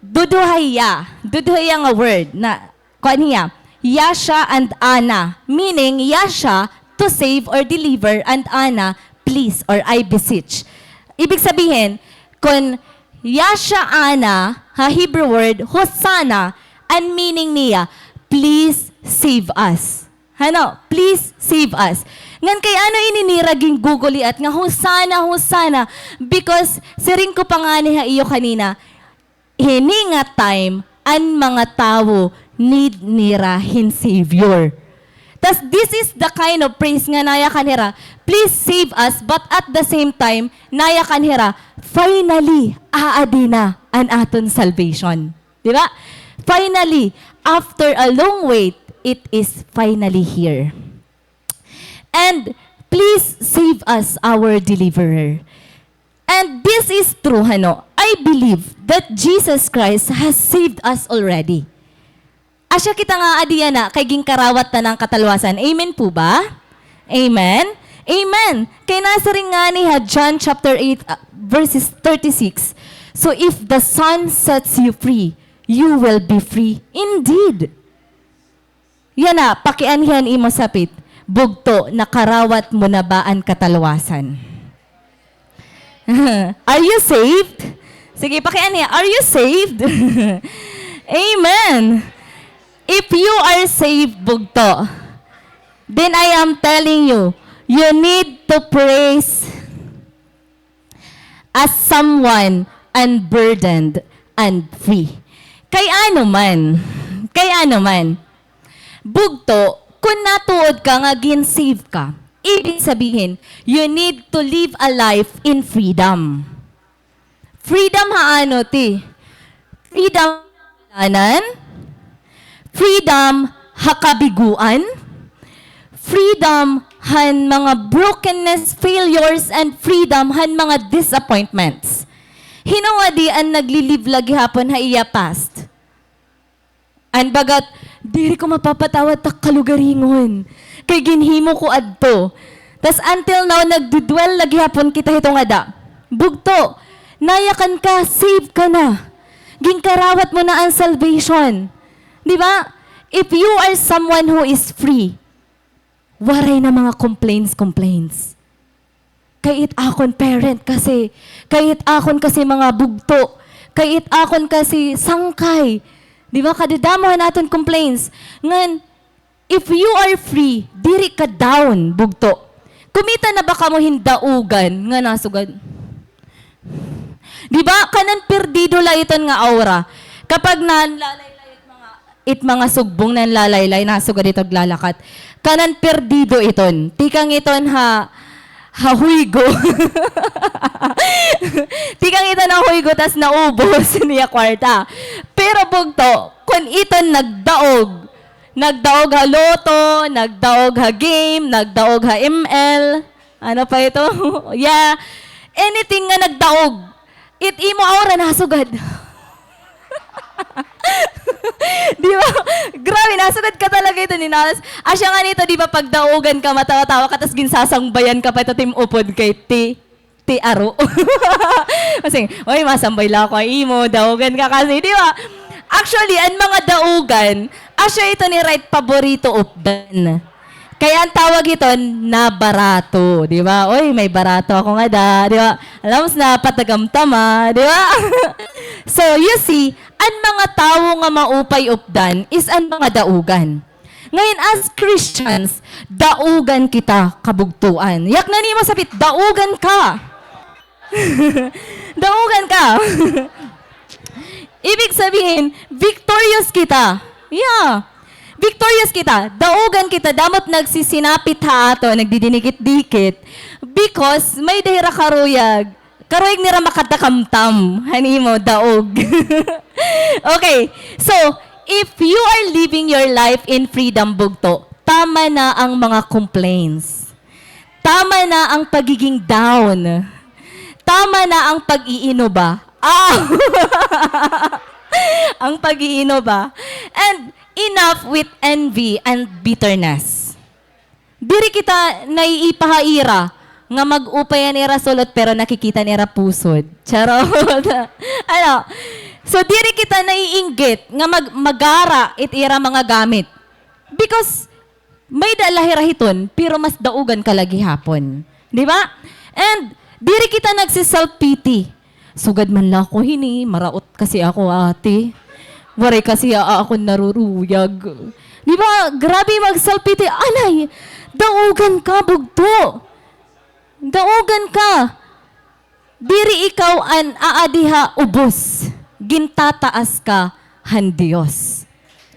duduha hiya. Duduha hiya nga word na, kuan hiya, Yasha and Ana. Meaning, Yasha, to save or deliver, and Ana, please or I beseech. Ibig sabihin, kun Yasha Ana, ha Hebrew word, Hosanna, an meaning niya, "Please save us." Hano, "Please save us." Ngan kay ano ini nira ginguguliat nga, "Hosanna, Hosanna." Because, siring ko pa ngani ha iyo kanina, hini nga time, an mga tawo need nira hin Savior. Tas this is the kind of praise nga nayakan hira, "Please save us," but at the same time, nayakan hira, "Finally, aadi na an aton salvation." Di ba? Finally, after a long wait, it is finally here. And please save us, our deliverer. And this is true, hano? I believe that Jesus Christ has saved us already. Asya kita nga aadi yana, kay ginkarawat na an katalwasan. Amen po ba? Amen? Amen. Kay nasiring ngani ha John chapter eight, uh, verses thirty-six, "So if the Son sets you free, you will be free indeed." Yana, pakianhi an imo sapit, "Bugto, nakarawat mo na ba an katalwasan?" Are you saved? Sige, pakianhi, are you saved? Amen. If you are saved, bugto, then I am telling you, you need to praise as someone unburdened and free. Kay ano man, kay ano man, bugto, kun natuod ka nga gin-save ka, ibig sabihin, you need to live a life in freedom. Freedom ha ano, ti? Freedom ha kasalanan, freedom ha kabiguan, freedom han mga brokenness, failures, and freedom han mga disappointments. Hin-o ngadi an nagli-live la gihapon ha iya past? An bagat, "Diri ko mapapatawad ta kalugaringon. Kay ginhimo ko adto." Tas until now, nagdudwell la gihapon kita hito ngada. Bugto, nayakan ka, save ka na. Ginkarawat mo na an salvation. Di ba? If you are someone who is free, waray na mga complaints, complaints. Kay it akon parent kasi, kay it akon kasi mga bugto, kay it akon kasi sangkay. Di ba? Kadadamo han aton complaints. Ngan, if you are free, diri ka down, bugto. Kumita na ba kamo hin daugan nga nasugad? Di ba? Kanan perdido la iton nga aura. Kapag nanlalaylay it mga, it mga sugbong, nanlalaylay, nasugad ito aglalakat. Kanan perdido iton. Tikang iton ha, ha huygo. Tikang iton ha huygo, tas naubos niya kwarta. Pero bugto, kun iton nagdaog, nagdaog ha lotto, nagdaog ha game, nagdaog ha M L, ano pa ito? Yeah. Anything nga nagdaog. It imo aura nasugad. Di ba? Grabe, nasugad ka talaga ito ni Nalas. Asya nga nito, di ba, pagdaugan ka, matawa-tawa ka, tas ginsasangbayan ka pa ito, tim upod kay ti, ti aro. Kasi, "Oy, masambay la ako ha imo, daugan ka kasi," di ba? Actually, an mga daugan, asya ito ni right paborito updan. Kay an tawag hiton, nabarato, di ba? Oy, may barato ako ngada, di ba? Alam mo, napatagamtama, di ba? So, you see, an mga tawo nga maupay updan is an mga daugan. Ngayon, as Christians, daugan kita kabugtoan. Yakna nimo sapit, daugan ka. Daugan ka. Ibig sabihin, victorious kita. Yeah. Victorious kita. Daugan kita. Damo it nagsisinapit ha aton, nagdidinikit-dikit. Because may-ada hira karuyag. Karuyag nira makatakamtam han imo daog. Okay. So, if you are living your life in freedom, bugto, tama na ang mga complaints. Tama na ang pagiging down. Tama na ang pag-iinuba. Ah! Ang pag-iinuba. And enough with envy and bitterness. Diri kita naiipaha ira nga mag-upay an ira sulot pero nakikita nira pusod. Charot. Ano? So, diri kita naiinggit nga mag-, magara it ira mga gamit. Because may-ada la hira hiton, pero mas daugan ka la gihapon. Di ba? And diri kita nagsi-self-pity. Sugad man la ako hini, maraot kasi ako, ate. Waray kasi ha akon naruruyag. Di ba? Grabe mag-self-pity. Anay, daugan ka, bugto. Daugan ka. Diri ikaw an aadi ha ubos, gintataas ka han Dios.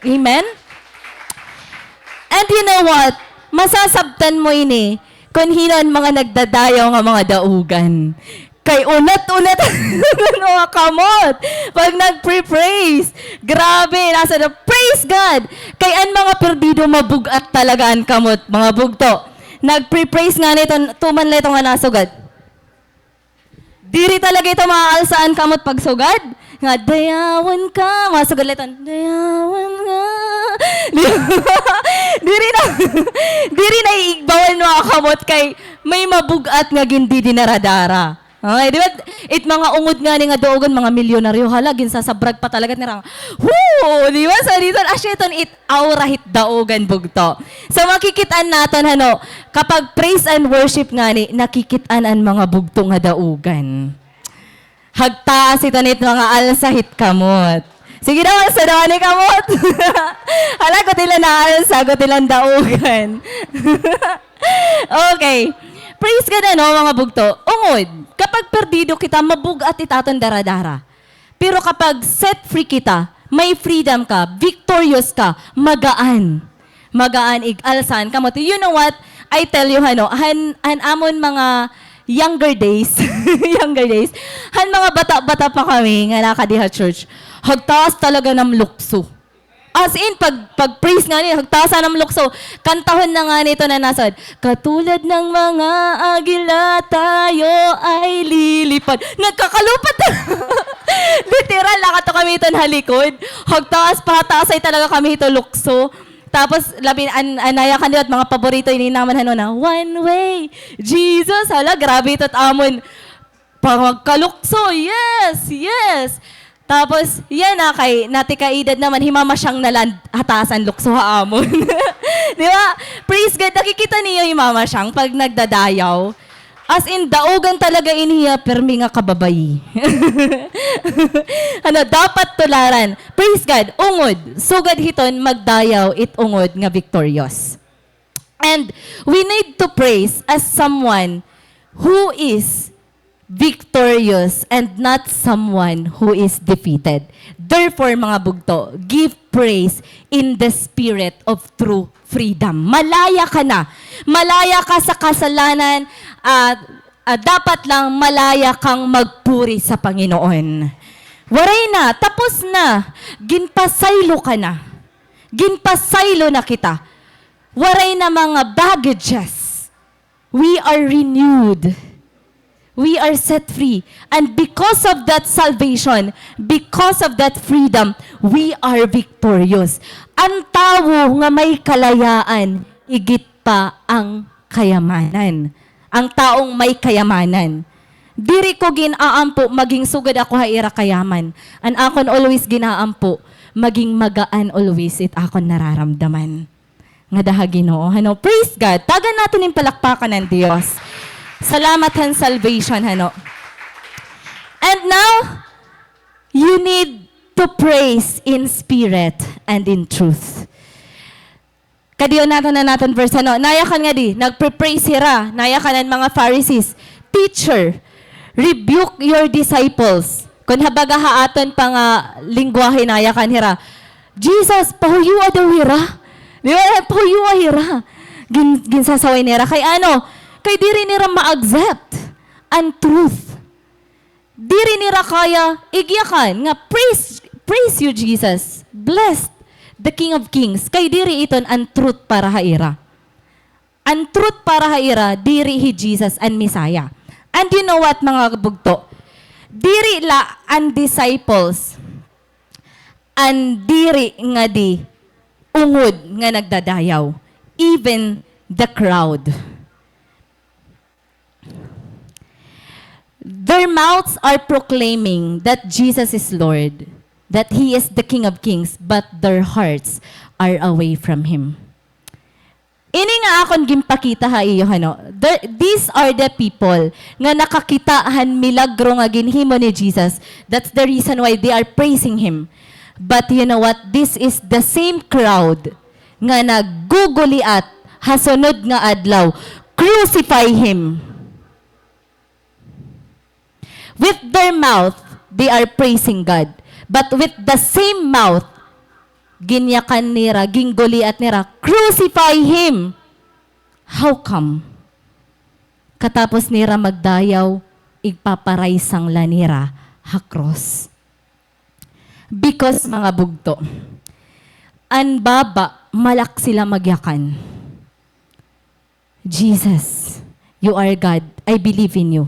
Amen? And you know what? Masasabtan mo ini kon hin-o an mga nagdadayaw nga mga daugan. Kay unat-unat an mga kamot pag nagpre-praise. Grabe, nasa na, praise God! Kay an mga perdido, mabug-at talaga an kamot, mga bugto. Nagpre-praise ngani ito, tuman la ito nga nasugad. Diri talaga ito maaalsa an kamot pagsugad. Nga, "Dayawon ka." Masugad la ito, "Dayawon ka." Diri na, diri na iigbawan mga kamot kay may mabug-at nga gindidinara-dara. Okay, di ba? It mga ungod ngani nga daugan, mga milyonaryo, hala, ginsasabrag pa talaga nira. Woo! Di ba? So, dito, asya iton it aura hit daugan, bugto. So, makikit-an naton, hano, kapag praise and worship ngani, nakikit-an an mga bugto nga daugan. Hagtaas iton it mga alsa hit kamot. Sige daw, alsa daw an kamot. Hala, gutilan na alsa, gutilan daugan. Okay. Praise God, ano, mga bugto. Ungod, kapag perdido kita, mabug-at it aton daradara. Pero kapag set free kita, may freedom ka, victorious ka, magaan. Magaan, ig-alsa an kamot. You know what? I tell you, hano, han, han amon mga younger days, younger days, han mga bata-bata pa kami nga nakadi ha church, hagtaas talaga nam lukso. As in, pag, pag praise ngani, hagtaas nam lukso. Kantahon na ngani ito na nasad, "Katulad ng mga agila, tayo ay lilipad." Nagkakalupad. Literal, nakato kami iton ha likod. Hagtaas, pahataas ay talaga kami ito lukso. Tapos, labi, an, an nayakan nira, mga paborito, ini naman, hano na, "One way, Jesus." Hala, grabe ito, amon. Pagkalukso, yes, yes. Tapos, yana, kay natikaedad naman, hi Mama Shang na la an hataas an lukso ha amon. Di ba? Praise God, nakikita niyo hi Mama Shang pag nagdadayaw. As in, daugan talaga ini hiya, pirmi nga kababayi. Ano, dapat tularan. Praise God, ungod. Sugad hiton, magdayaw it ungod nga victorious. And we need to praise as someone who is victorious and not someone who is defeated. Therefore, mga bugto, give praise in the spirit of true freedom. Malaya ka na. Malaya ka sa kasalanan, ah, ah, dapat lang malaya kang magpuri sa Panginoon. Waray na, tapos na. Ginpasaylo ka na. Ginpasaylo na kita. Waray na mga baggages. We are renewed. We are set free. And because of that salvation, because of that freedom, we are victorious. An tawo nga may kalayaan, higit pa an kayamanan. An taong may kayamanan. Diri ko gin-aampo maging sugad ako ha ira kayaman. An akon always gin-aampo, maging magaan always it akon nararamdaman. Ngada ha Ginoo. Hano, praise God. Tagan naton hin palakpakan an Dios. Salamat han salvation, hano. And now, you need to praise in spirit and in truth. Kadiyon naton an aton verse, hano. Nayakan ngadi, nagpre-praise hira. Nayakan an mga Pharisees, "Teacher, rebuke your disciples." Kon ha baga ha aton pa nga lengguwahe, nayakan hira, "Jesus, pahuyua daw hira." Di ba? Pahuyua hira. Gin-, ginsasaway nira. Kay ano? Kay diri nira ma-accept an truth. Diri nira kaya igyakan nga, "Praise, praise you, Jesus. Blessed the King of Kings." Kay diri iton an truth para ha ira. An truth para ha ira, diri hi Jesus an Messiah. And you know what, mga kabugto? Diri la an disciples an diri ngadi ungod nga nagdadayaw. Even the crowd. Their mouths are proclaiming that Jesus is Lord, that He is the King of Kings, but their hearts are away from Him. Ini nga akon ginpakita ha iyo, hano, there, these are the people nga nakakita han milagro nga ginhimo ni Jesus. That's the reason why they are praising Him. But you know what? This is the same crowd nga nagguguliat ha sunod nga adlaw, "Crucify Him!" With their mouth, they are praising God. But with the same mouth, ginyakan nira, ginguliat nira, "Crucify Him!" How come? Katapos nira magdayaw, igpaparaysang la nira ha krus. Because, mga bugto, an baba, malak sila magyakan. "Jesus, you are God. I believe in you."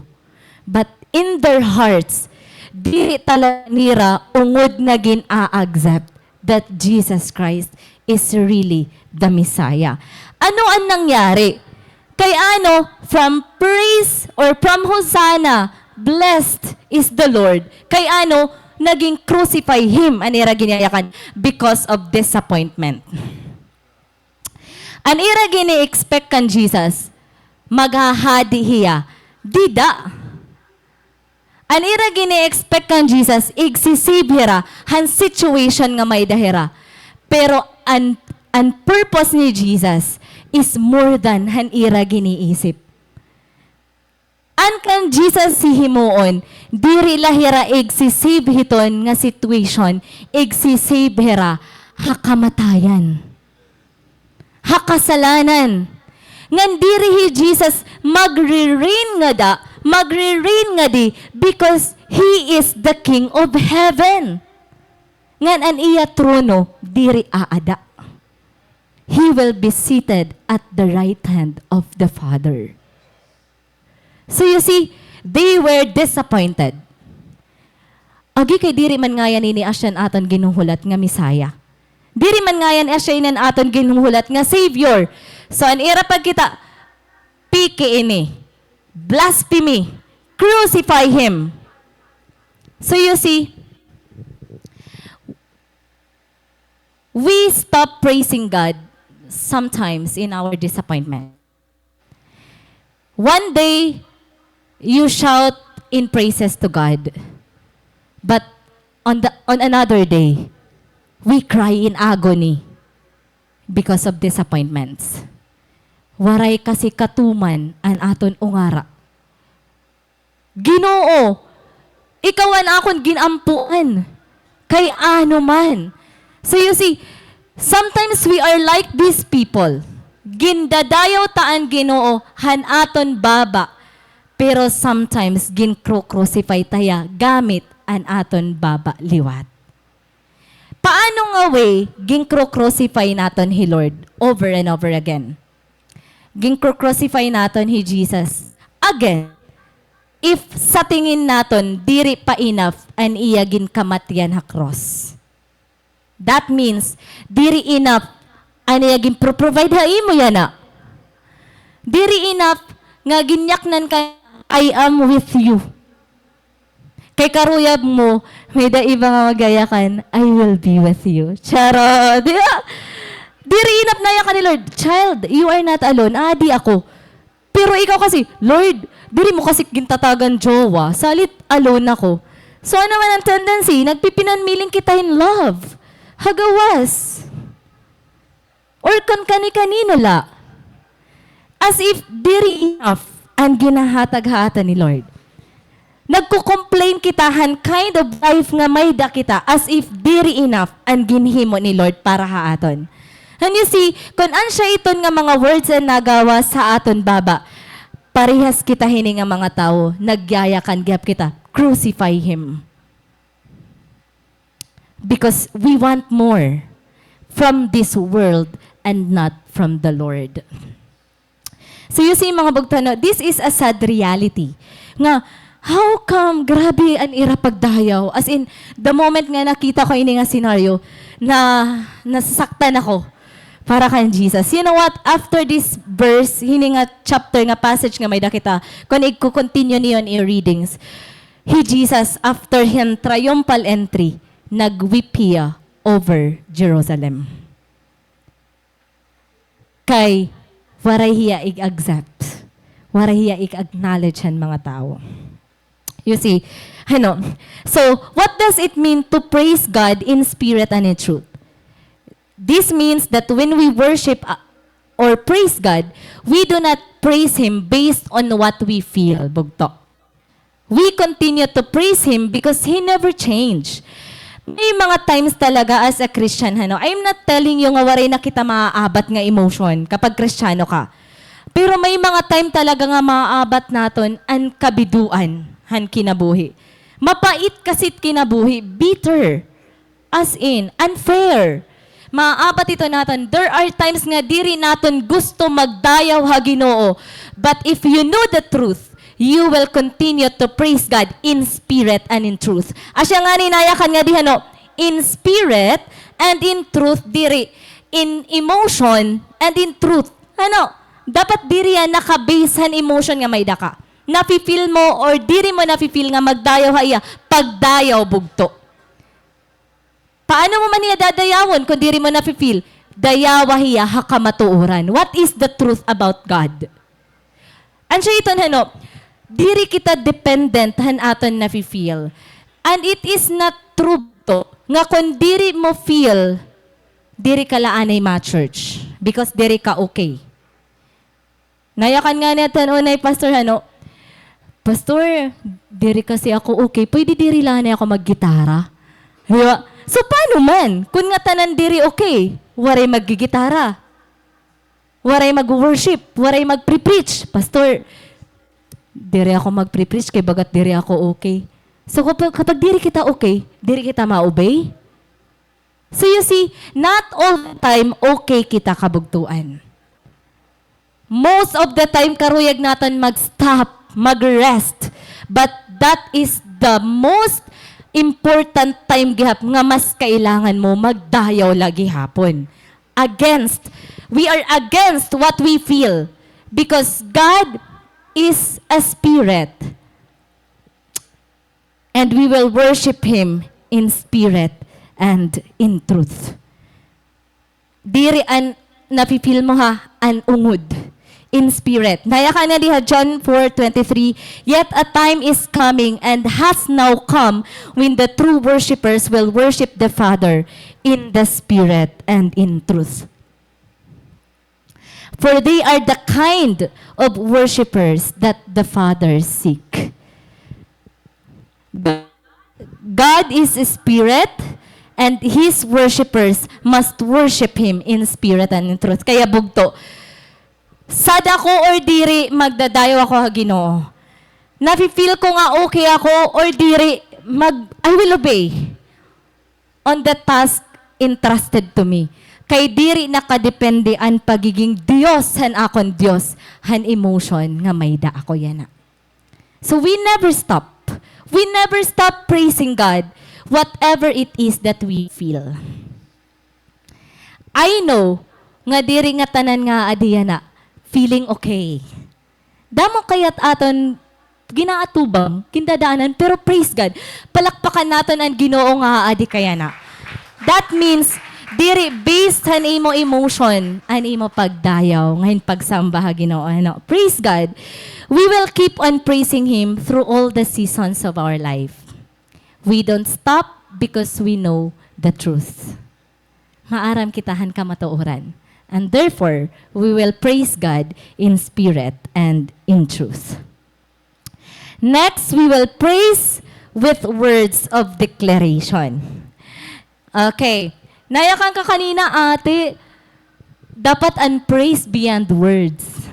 But in their hearts, diri talaga nira ungod nga gin-a-accept that Jesus Christ is really the Messiah. Ano an nangyari? Kay ano, from praise or from Hosanna, "Blessed is the Lord." Kay ano, naging "Crucify him" an ira ginyayakan because of disappointment. An ira gini-expect kan Jesus, maghahadi hiya. Dida. An ira gini-expect kan Jesus, igsi-save hira han situation nga may-ada hira. Pero an, an purpose ni Jesus is more than han ira giniisip. An kan Jesus hihimuon, diri la hira igsi-save hiton nga situation, igsi-save hira ha kamatayan, ha kasalanan. Ngan diri hi Jesus magre-reign ngada, magre-reign ngadi, because he is the King of Heaven. Ngan an iya trono diri aada. He will be seated at the right hand of the Father. So you see, they were disappointed. Agi kay diri man ngayan ini asya an aton ginhuhulat nga Messiah. Diri man ngayan asya ini an aton ginhuhulat nga Savior. So an ira pagkita, peke ini. Blasphemy. Crucify him. So you see, we stop praising God sometimes in our disappointment. One day, you shout in praises to God. But on the, on another day, we cry in agony because of disappointments. Waray kasi katuman an aton ungara. Ginoo, ikaw an akon gin-ampuan. Kay ano man. So you see, sometimes we are like these people. Gindadayaw ta an Ginoo han aton baba, pero sometimes ginkru-crucify ta hiya gamit an aton baba liwat. Paano nga way ginkru-crucify naton hi Lord over and over again? Ginkru-crucify naton hi Jesus again if sa tingin naton diri pa enough an iya ginkamatyan ha cross. That means, diri enough an iya ginpro-provide ha imo yana. Diri enough nga ginyaknan ka, "I am with you." Kay karuyag mo, may-ada iba nga magyayakan, "I will be with you." Charot! Di ba? Diri enough na yakan ni Lord, "Child, you are not alone. Aadi ako." Pero ikaw kasi, "Lord, diri mo kasi gintatagan jowa, salit alone ako." So, ano man an tendency? Nagpipinanmiling kita hin love ha gawas. Or kon kani-kanino la. As if diri enough an ginhahatag ha aton ni Lord. Nagko-complain kita han kind of life nga may-ada kita as if diri enough an ginhimo ni Lord para ha aton. And you see, kon asya iton nga mga words an nagawas ha aton baba, parehas kita hini nga mga tawo, nagyayakan gihap kita, "Crucify him." Because we want more from this world and not from the Lord. So you see, mga bugto, no, this is a sad reality. Nga, how come, grabe an ira pagdayaw. As in, the moment nga nakita ko ini nga scenario, na, nasasaktan ako para kan Jesus. You know what? After this verse, hini nga chapter nga passage nga may-ada kita, kon igko-continue niyo an iyo readings, hi Jesus, after hin triumphal entry, nag-weep hiya over Jerusalem. Kay waray hiya ig-accept, waray hiya ig-acknowledge han mga tawo. You see, ano? So, what does it mean to praise God in spirit and in truth? This means that when we worship, uh, or praise God, we do not praise Him based on what we feel, bugto. We continue to praise Him because He never changed. May mga times talaga as a Christian, ano, I'm not telling you nga waray na kita maaabat nga emotion kapag Kristiyano ka. Pero may mga time talaga nga maaabat naton an kabidoan han kinabuhi. Mapait kasi it kinabuhi, bitter. As in, unfair. Maabat ito naton, there are times nga diri naton gusto magdayaw ha Ginoo. But if you know the truth, you will continue to praise God in spirit and in truth. Asya ngani nayakan ngadi hano, in spirit and in truth, diri in emotion and in truth. Ano? Dapat diri yan naka-base han emotion nga may-ada ka. Nafi-feel mo or diri mo nafi-feel nga magdayaw ha iya, pagdayaw bugto. Paano mo man hiya dadayawon kon diri mo nafi-feel? Dayawa hiya ha kamatuoran. What is the truth about God? Asya iton hano, diri kita dependent han aton nafi-feel. And it is not true to nga kon diri mo feel, diri ka la anay ma-church because diri ka okay. Nayakan ngani adton unay, Pastor, hano, "Pastor, diri kasi ako okay. Pwede diri la anay ako maggitara?" Di ba? So, paano man? Kun ngatanan diri okay, waray maggigitara. Waray mag-worship, waray magpre-preach. "Pastor, diri ako magpre-preach kay bagat diri ako okay." So, kapag, kapag diri kita okay, diri kita ma-obey? So you see, not all the time okay kita kabugtoan. Most of the time, karuyag naton mag-stop, mag-rest. But that is the most important time gihap nga mas kailangan mo magdayaw la gihapon. Against, we are against what we feel because God is a spirit. And we will worship Him in spirit and in truth. Diri an nafi-feel mo ha, an ungod. In spirit. Nayakan na diha John four twenty-three, "Yet a time is coming and has now come when the true worshippers will worship the Father in the spirit and in truth." For they are the kind of worshippers that the Father seek. God is a spirit, and His worshippers must worship Him in spirit and in truth. Kaya bugto, sad ako or diri, magdadayaw ako ha Ginoo. Nafi-feel ko nga okay ako or diri, mag, I will obey on the task entrusted to me. Kay diri nakadepende an pagiging Dios han akon Dios han emotion nga may-ada ako yana. So we never stop. We never stop praising God, whatever it is that we feel. I know nga diri ngatanan nga aadi yana feeling okay. Damo kay it aton ginaatubang, gindadaanan, pero praise God, palakpakan naton an Ginoo nga aadi ka yana. That means, diri based han imo emotion an imo pagdayaw ngan pagsamba ha Ginoo, ano. Praise God. We will keep on praising Him through all the seasons of our life. We don't stop because we know the truth. Maaram kita han kamatuoran. And therefore, we will praise God in spirit and in truth. Next, we will praise with words of declaration. Okay. Nayakan ka kanina, ate, dapat an praise beyond words.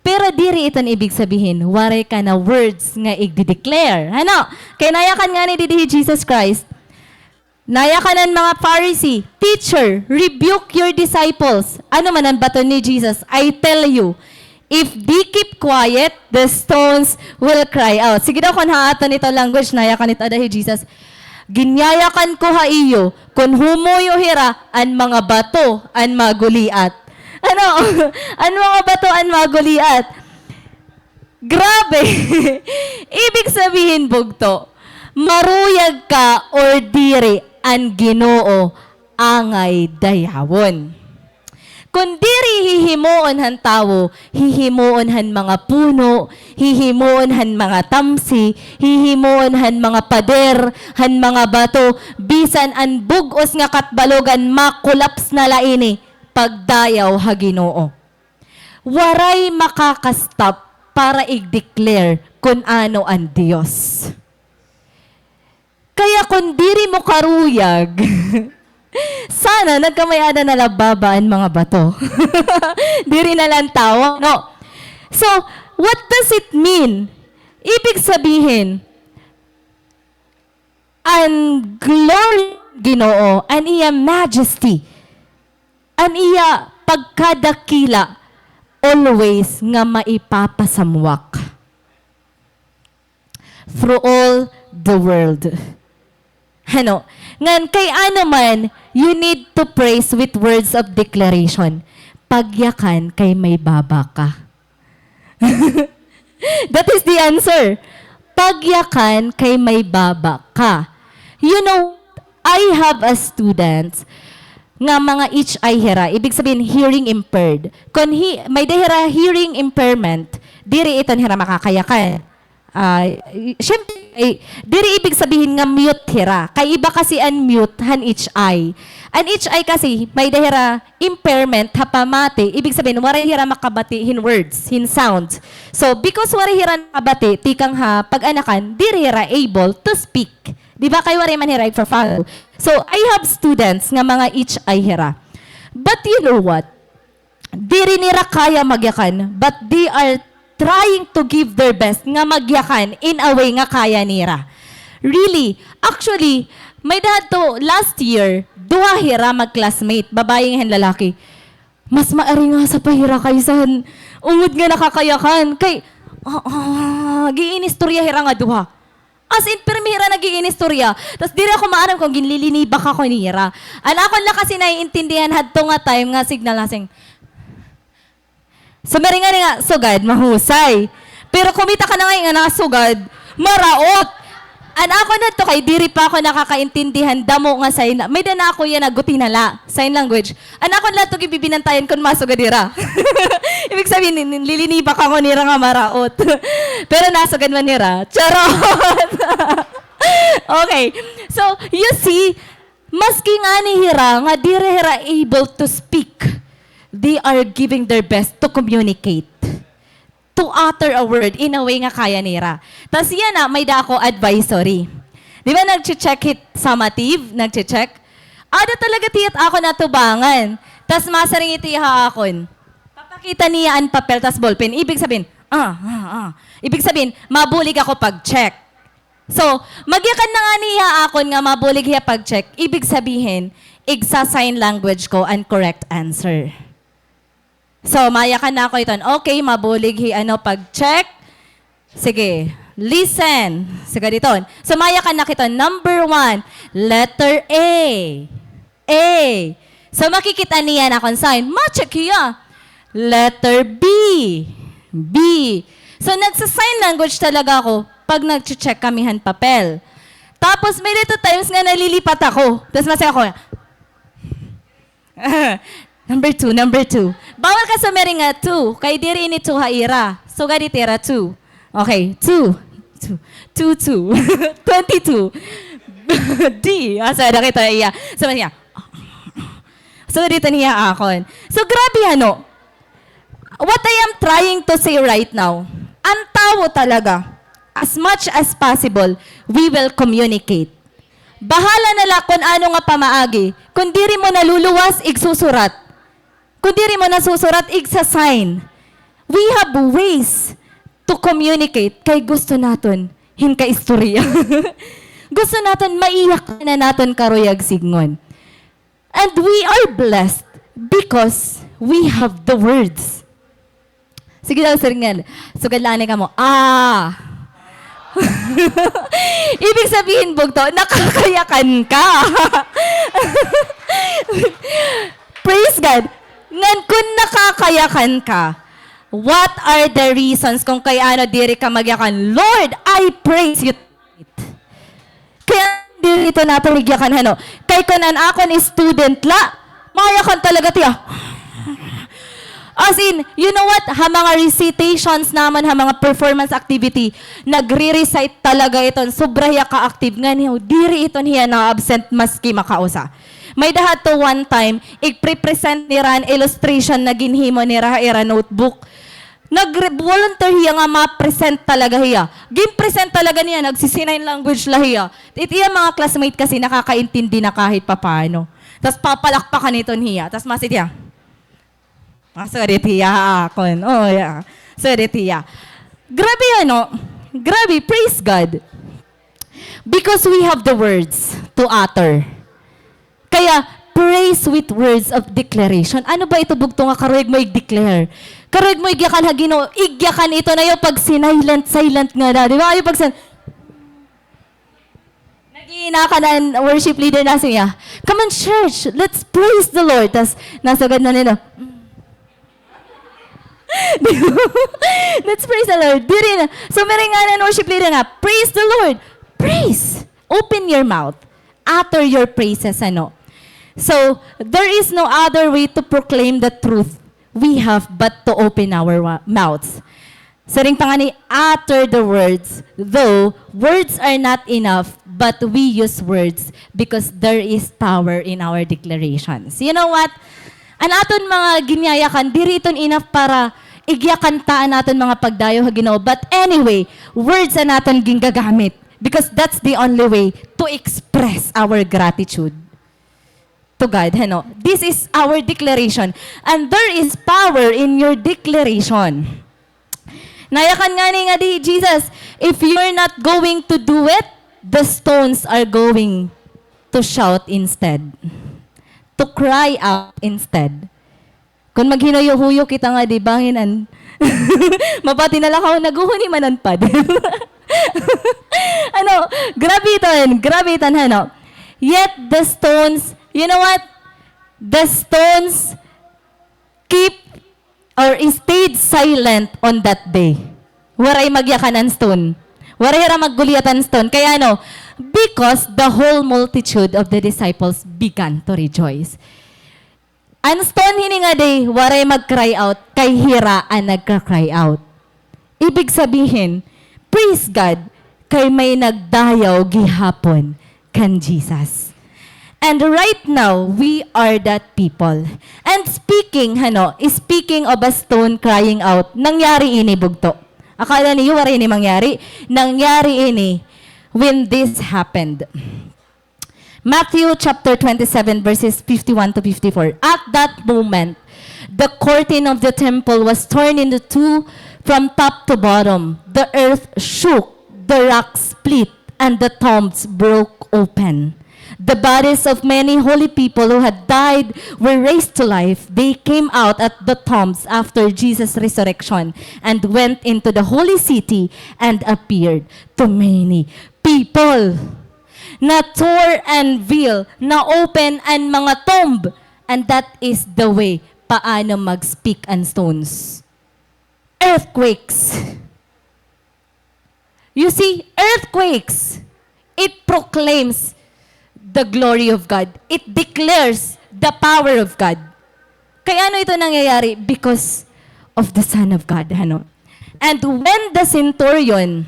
Pero diri iton ibig sabihin, waray ka na words nga igde-declare. Ano? Kay nayakan ngani didi hi Jesus Christ. Nayakan an mga Pharisee, "Teacher, rebuke your disciples." Ano man an baton ni Jesus? "I tell you, if they keep quiet, the stones will cry out." Sige daw, kon ha aton ito language, nayakan ito ada hi Jesus. "Ginyayakan ko ha iyo, kon humuyo hira, an mga bato an maguliat." Ano? An mga bato an maguliat. Grabe! Ibig sabihin, bugto, maruyag ka or diri, an Ginoo angay dayawon. Kon diri hihimuon han tawo, hihimuon han mga puno, hihimuon han mga tamsi, hihimuon han mga pader, han mga bato, bisan an bug-os nga Catbalogan, ma-collapse na la ini, pagdayaw ha Ginoo. Waray makaka-stop para i-declare kun ano an Dios. Kaya kun diri mo karuyag, sana nagkamay-ada na la baba an mga bato. Diri na la an tawo, no? So, what does it mean? Ibig sabihin, an glory Ginoo, an iya majesty, an iya pagkadakila, always nga maipapasamwak through all the world. Ano? Ngan kay ano man, you need to praise with words of declaration. Pagyakan kay may baba ka. That is the answer. Pagyakan kay may baba ka. You know, I have a student nga mga H I hira, ibig sabihin hearing impaired. Kon hi-, may-ada hira hearing impairment, diri iton hira makakayakan. Ah, y-, syempre, ay, diri ibig sabihin nga mute hira. Kay iba kasi an mute han H I. An H I kasi, may-ada hira impairment ha pamati, ibig sabihin, waray hira makabati hin words, hin sounds. So, because waray hira nakabati, tikang ha pag-anakan, diri hira able to speak. Di ba? Kay waray man hira igfa-follow. So, I have students nga mga H I hira. But you know what? Diri nira kaya magyakan, but they are trying to give their best nga magyakan in a way nga kaya nira. Really, actually, may-ada hadto last year, duha hira mag-classmate, babaye ngan lalaki. Mas maaringasa pa hira kaysa han ungod nga nakakayakan. Kay, ah, ah, giinistorya hira nga duha. As in, pirmi hira nag-iinistorya. Tas diri ako maaram kon ginlilinibak ako nira. An akon la kasi naiintindihan hadto nga time nga signal, nasing, sumiring ngani nga, sugad, mahusay. Pero kumita ka na ngay-an nga nasugad, maraot. An akon hadto kay diri pa ako nakakaintindihan, damo nga sign la-, may-ada na ako yana gutinala, sign language. An akon la hadto ginbibinantayan kon masugad hira. Ibig sabihin, nin-, nin-, lilinibak ako nira nga maraot. Pero nasugad man hira. Charot! Okay. So, you see, maski ngani hira nga diri hira able to speak, they are giving their best to communicate, to utter a word in a way nga kaya nira. Tas yana, may-ada ako advisory. Di ba nagche-check hit summative? Nagche-check? Ada talaga it hiya akon atubangan. Tas masiring it hiya ha akon. Papakita niya an papel tas ballpen. Ibig sabihin, ah, ah, ah. Ibig sabihin, mabulig ako pag-check. So, magyakan na ngani ha akon nga mabulig hiya pag-check. Ibig sabihin, igsa-sign language ko an correct answer. So, mayakan na ako iton. Okay, mabulig hi, ano, pag-check. Sige, listen. Sige, diton. So, mayakan na kita. Number one, letter A. A. So, makikita niya an akon sign. Ma-check hiya. Letter B. B. So, nagsa-sign language talaga ako pag nagche-check kami han papel. Tapos, may little times nga nalilipat ako. Tapos, masaya ako, number two, number two. Bawal ka sumiring nga two, kay diri ini two ha ira. Sugad it ira two. Okay, two. Two, two, two. Twenty-two. D. Asa na kita iya? Sama niya. So, dito niya akon. So, grabe, ano? What I am trying to say right now, an tawo talaga, as much as possible, we will communicate. Bahala na la kon ano nga pamaagi. Kon diri mo naluluwas, igsusurat. Kon diri mo nasusurat, igsa-sign. We have ways to communicate kay gusto naton hin kaistorya. Gusto naton maiyak na naton karuyag sidngon. And we are blessed because we have the words. Sige daw, Sir Ngel. Sugad la anay kamo. Ah! Ibig sabihin, bugto, nakakayakan ka. Praise God. Ngan kun nakakayakan ka, what are the reasons kung kay ano diri ka magyakan? Lord, I praise you. Kay diri ito naton igyakan, hano? Kay kun an akon student la, mayakan talaga tiya. As in, you know what? Ha mga recitations namon, ha mga performance activity, nagre-recite talaga iton. Sobra hiya ka-active. Ngan, diri iton hiya na-absent maski makausa. May-ada hadto one time, igpre-present nira an illustration na ginhimo nira ha ira notebook. Nag-volunteer hiya nga ma-present talaga hiya. Gin-present talaga niya, nagsi-sign language la hiya. It iya mga classmate kasi nakakaintindi na kahit papaano. Tas papalakpakan iton hiya. Tas masiring hiya. Ah, sorry, tiya, ha akon. Oh, yeah. Sorry, tiya. Grabe, ano? Grabe, praise God. Because we have the words to utter. Kaya, praise with words of declaration. Ano ba ito bugto nga karuyag mo i-declare? Karuyag mo igyakan ha Ginoo, igyakan ito na ayaw pag-silent, silent nga na. Di ba? Ayaw pag-silent. Nag-iina ka na an worship leader na siya. Come on, church, let's praise the Lord. Tas, nasugad na nila. Let's praise the Lord. Diri na. So, may nga na worship leader nga, praise the Lord. Praise. Open your mouth. Utter your praises, ano. So, there is no other way to proclaim the truth we have but to open our wa- mouths. Siring pa ngani, utter the words, though words are not enough, but we use words because there is power in our declarations. You know what? An aton mga ginyayakan, diri iton enough para igyakan ta an aton mga pagdayaw ha Ginoo. But anyway, words an aton gingagamit because that's the only way to express our gratitude to God, hano? This is our declaration. And there is power in your declaration. Nayakan ngani nga di, Jesus, if you're not going to do it, the stones are going to shout instead. To cry out instead. Kon maghinuyo-huyo kita nga di bangin an mapati na lakaw, naguhuni man an pad. Ano, grabe iton, grabe iton, hano? Yet the stones, you know what? The stones keep or stayed silent on that day. Waray magyakan an stone. Waray hira maggulyat an stone. Kay ano? Because the whole multitude of the disciples began to rejoice. An stone hini nga day, waray mag-cry out, kay hira an nagka-cry out. Ibig sabihin, praise God, kay may nagdayaw gihapon kan Jesus. And right now, we are that people. And speaking, hano, speaking of a stone crying out, nangyari ini, bugto. Akala niyo, waray ini mangyari? Nangyari ini when this happened. Matthew chapter twenty-seven, verses fifty-one to fifty-four. At that moment, the curtain of the temple was torn into two from top to bottom. The earth shook, the rock split, and the tombs broke open. The bodies of many holy people who had died were raised to life. They came out at the tombs after Jesus' resurrection and went into the holy city and appeared to many people. Na-tore an veil, na-open an mga tomb. And that is the way paano mag-speak an stones. Earthquakes. You see, earthquakes, it proclaims the glory of God. It declares the power of God. Kay ano ito nangyayari? Because of the Son of God. Ano? And when the centurion,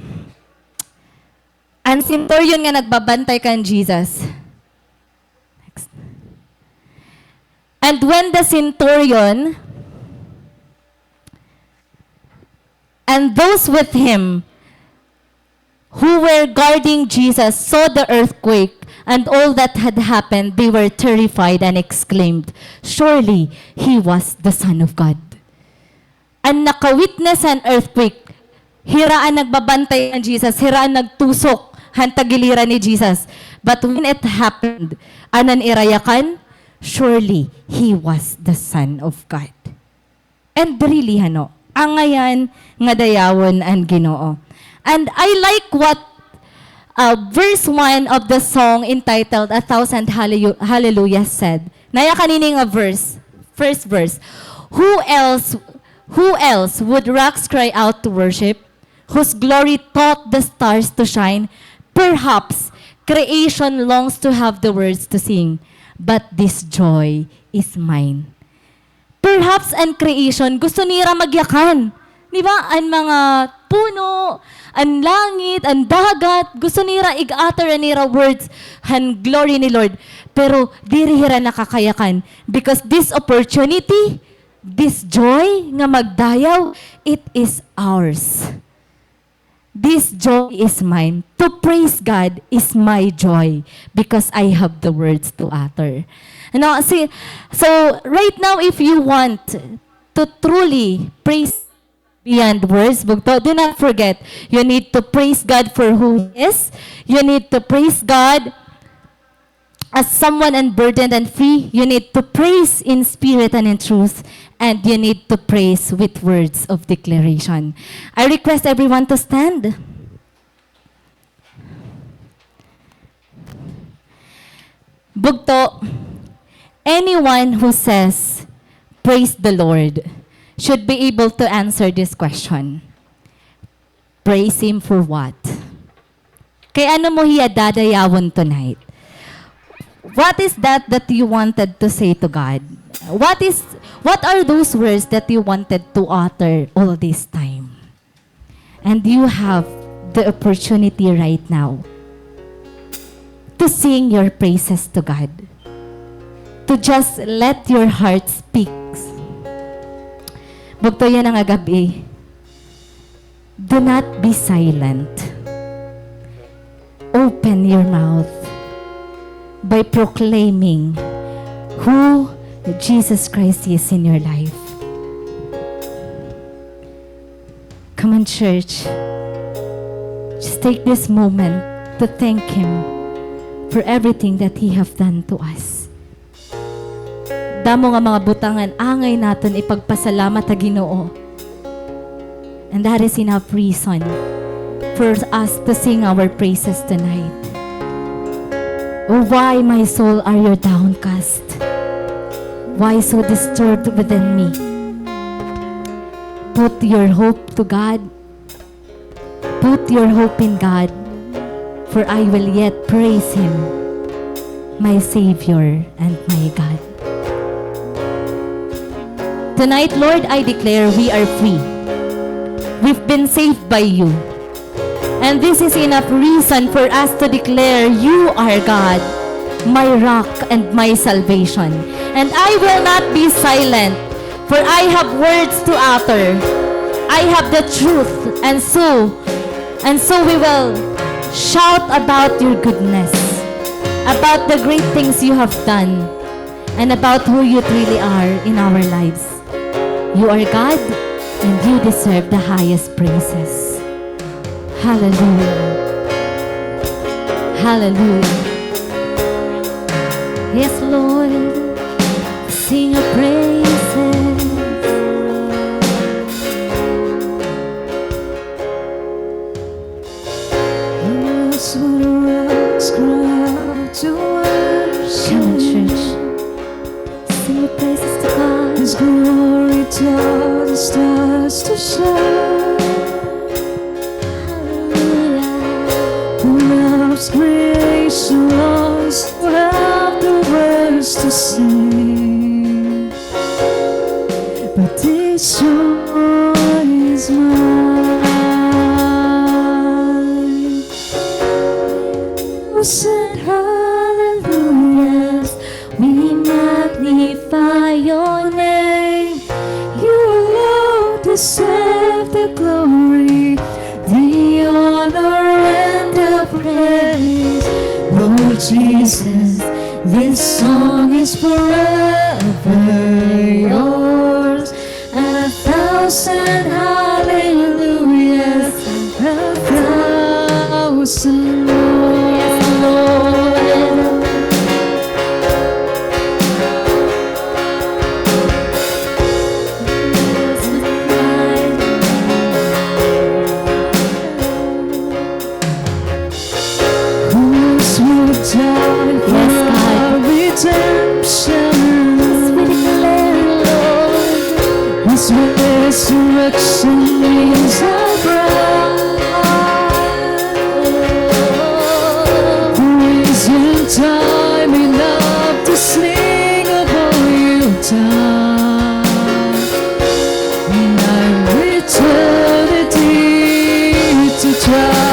an centurion nga nagbabantay kan Jesus. Next. And when the centurion and those with him who were guarding Jesus saw the earthquake and all that had happened, they were terrified and exclaimed, "Surely he was the Son of God." An naka-witness han earthquake, hira an nagbabantay kan Jesus, hira an nagtusok han tagiliran ni Jesus. But when it happened, ano an ira yakan? Surely he was the Son of God. And really, hano, angayan nga dayawon an Ginoo. And I like what, uh, verse one of the song entitled A Thousand Hallelu-, Hallelujahs said. Nayakan ini nga verse, first verse. Who else, who else would rocks cry out to worship, whose glory taught the stars to shine? Perhaps creation longs to have the words to sing, but this joy is mine. Perhaps an creation, gusto nira magyakan. Di ba? An mga puno, an langit, an dagat, gusto nira ig-utter an ira words han glory ni Lord. Pero diri hira nakakayakan. Because this opportunity, this joy nga magdayaw, it is ours. This joy is mine. To praise God is my joy because I have the words to utter. Ano, si-, so, right now, if you want to truly praise, beyond words. Bugto, do not forget, you need to praise God for who He is. You need to praise God as someone unburdened and free. You need to praise in spirit and in truth. And you need to praise with words of declaration. I request everyone to stand. Bugto, anyone who says, "Praise the Lord," should be able to answer this question. Praise Him for what? Kay ano mo hiya dadayawon tonight? What is that that you wanted to say to God? What is, what are those words that you wanted to utter all this time? And you have the opportunity right now to sing your praises to God. To just let your heart speak. Bugto yana nga gab-i, do not be silent. Open your mouth by proclaiming who Jesus Christ is in your life. Come on, church. Just take this moment to thank Him for everything that He have done to us. Damo nga mga butang an angay naton ipagpasalamat ha Ginoo. And that is enough reason for us to sing our praises tonight. Oh, why, my soul, are you downcast? Why so disturbed within me? Put your hope to God. Put your hope in God, for I will yet praise Him, my Savior and my God. Tonight, Lord, I declare we are free. We've been saved by you. And this is enough reason for us to declare, "You are God, my rock and my salvation. And I will not be silent, for I have words to utter. I have the truth, and so, and so we will shout about your goodness, about the great things you have done, and about who you truly are in our lives." You are God, and you deserve the highest praises. Hallelujah. Hallelujah. Yes, Lord. Sing your praises. Come on, church. Sing your praises to God. His glory taught the stars to shine. Hallelujah. Who loves creation longs to have the words to sing. But this joy is mine. Thousand hallelujahs, we magnify your name. You alone deserve the glory, the honor and the praise. Lord Jesus, this song is forever yours. A thousand hallelujahs, a thousand Lord. Whose would die for our redemption. Yes, God. Whose resurrection is our pride. Who is in time enough to sing of all you done. And I'm eternity to try.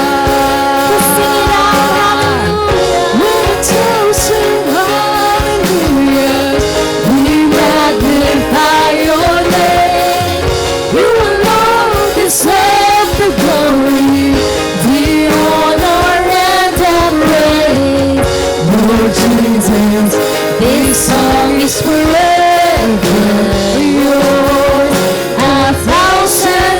Let's sing it out, hallelujah. With a thousand hallelujahs, we magnify your name. You alone deserve the glory, the honor, and the praise. Lord Jesus, this song is forever yours. A thousand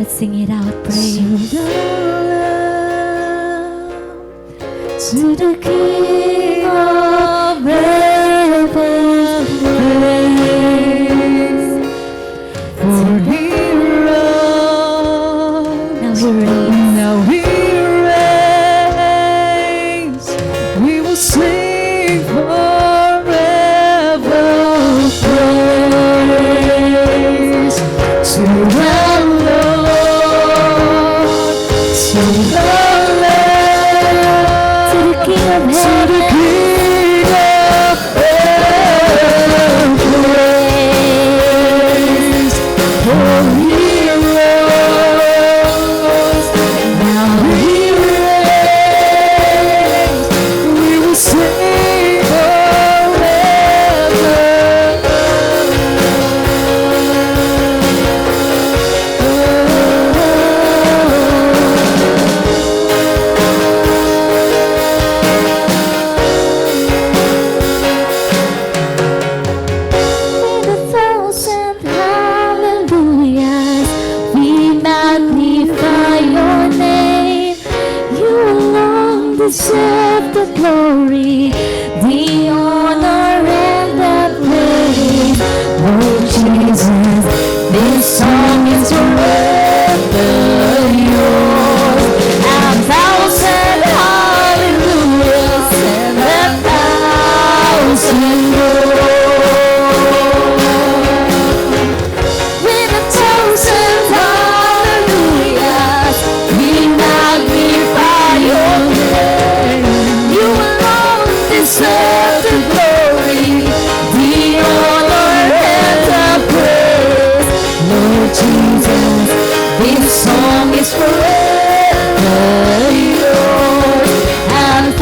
Sing it out, praise. To the King of heaven, praise. For he reigns. Now he reigns. Now he reigns. We will sing forever praise to the Lord, to the Lamb, to the King of heaven, to the King of heaven, praise. For he reigns, now he reigns, we will sing forever. With a thousand hallelujahs, we magnify your name. You alone deserve the glory, the honor, and the praise. Lord Jesus, this song is forever yours. A thousand hallelujahs and a thousand glory. With a thousand hallelujahs, we magnify your name. You alone deserve the glory, the honor, and the praise. Lord Jesus, this song is forever yours. A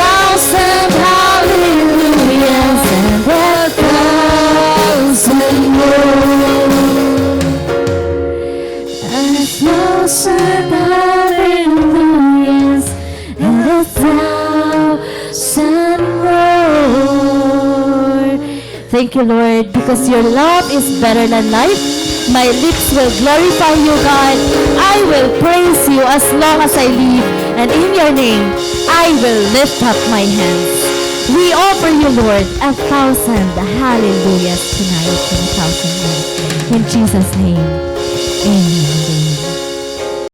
thousand hallelujahs and a thousand more. A thousand hallelujahs and a thousand more. Thank you, Lord, because your love is better than life. My lips will glorify you, God. I will praise you as long as I live, and in your name, I will lift up my hands. We offer you, Lord, a thousand hallelujahs tonight and a thousand more. In Jesus' name, amen.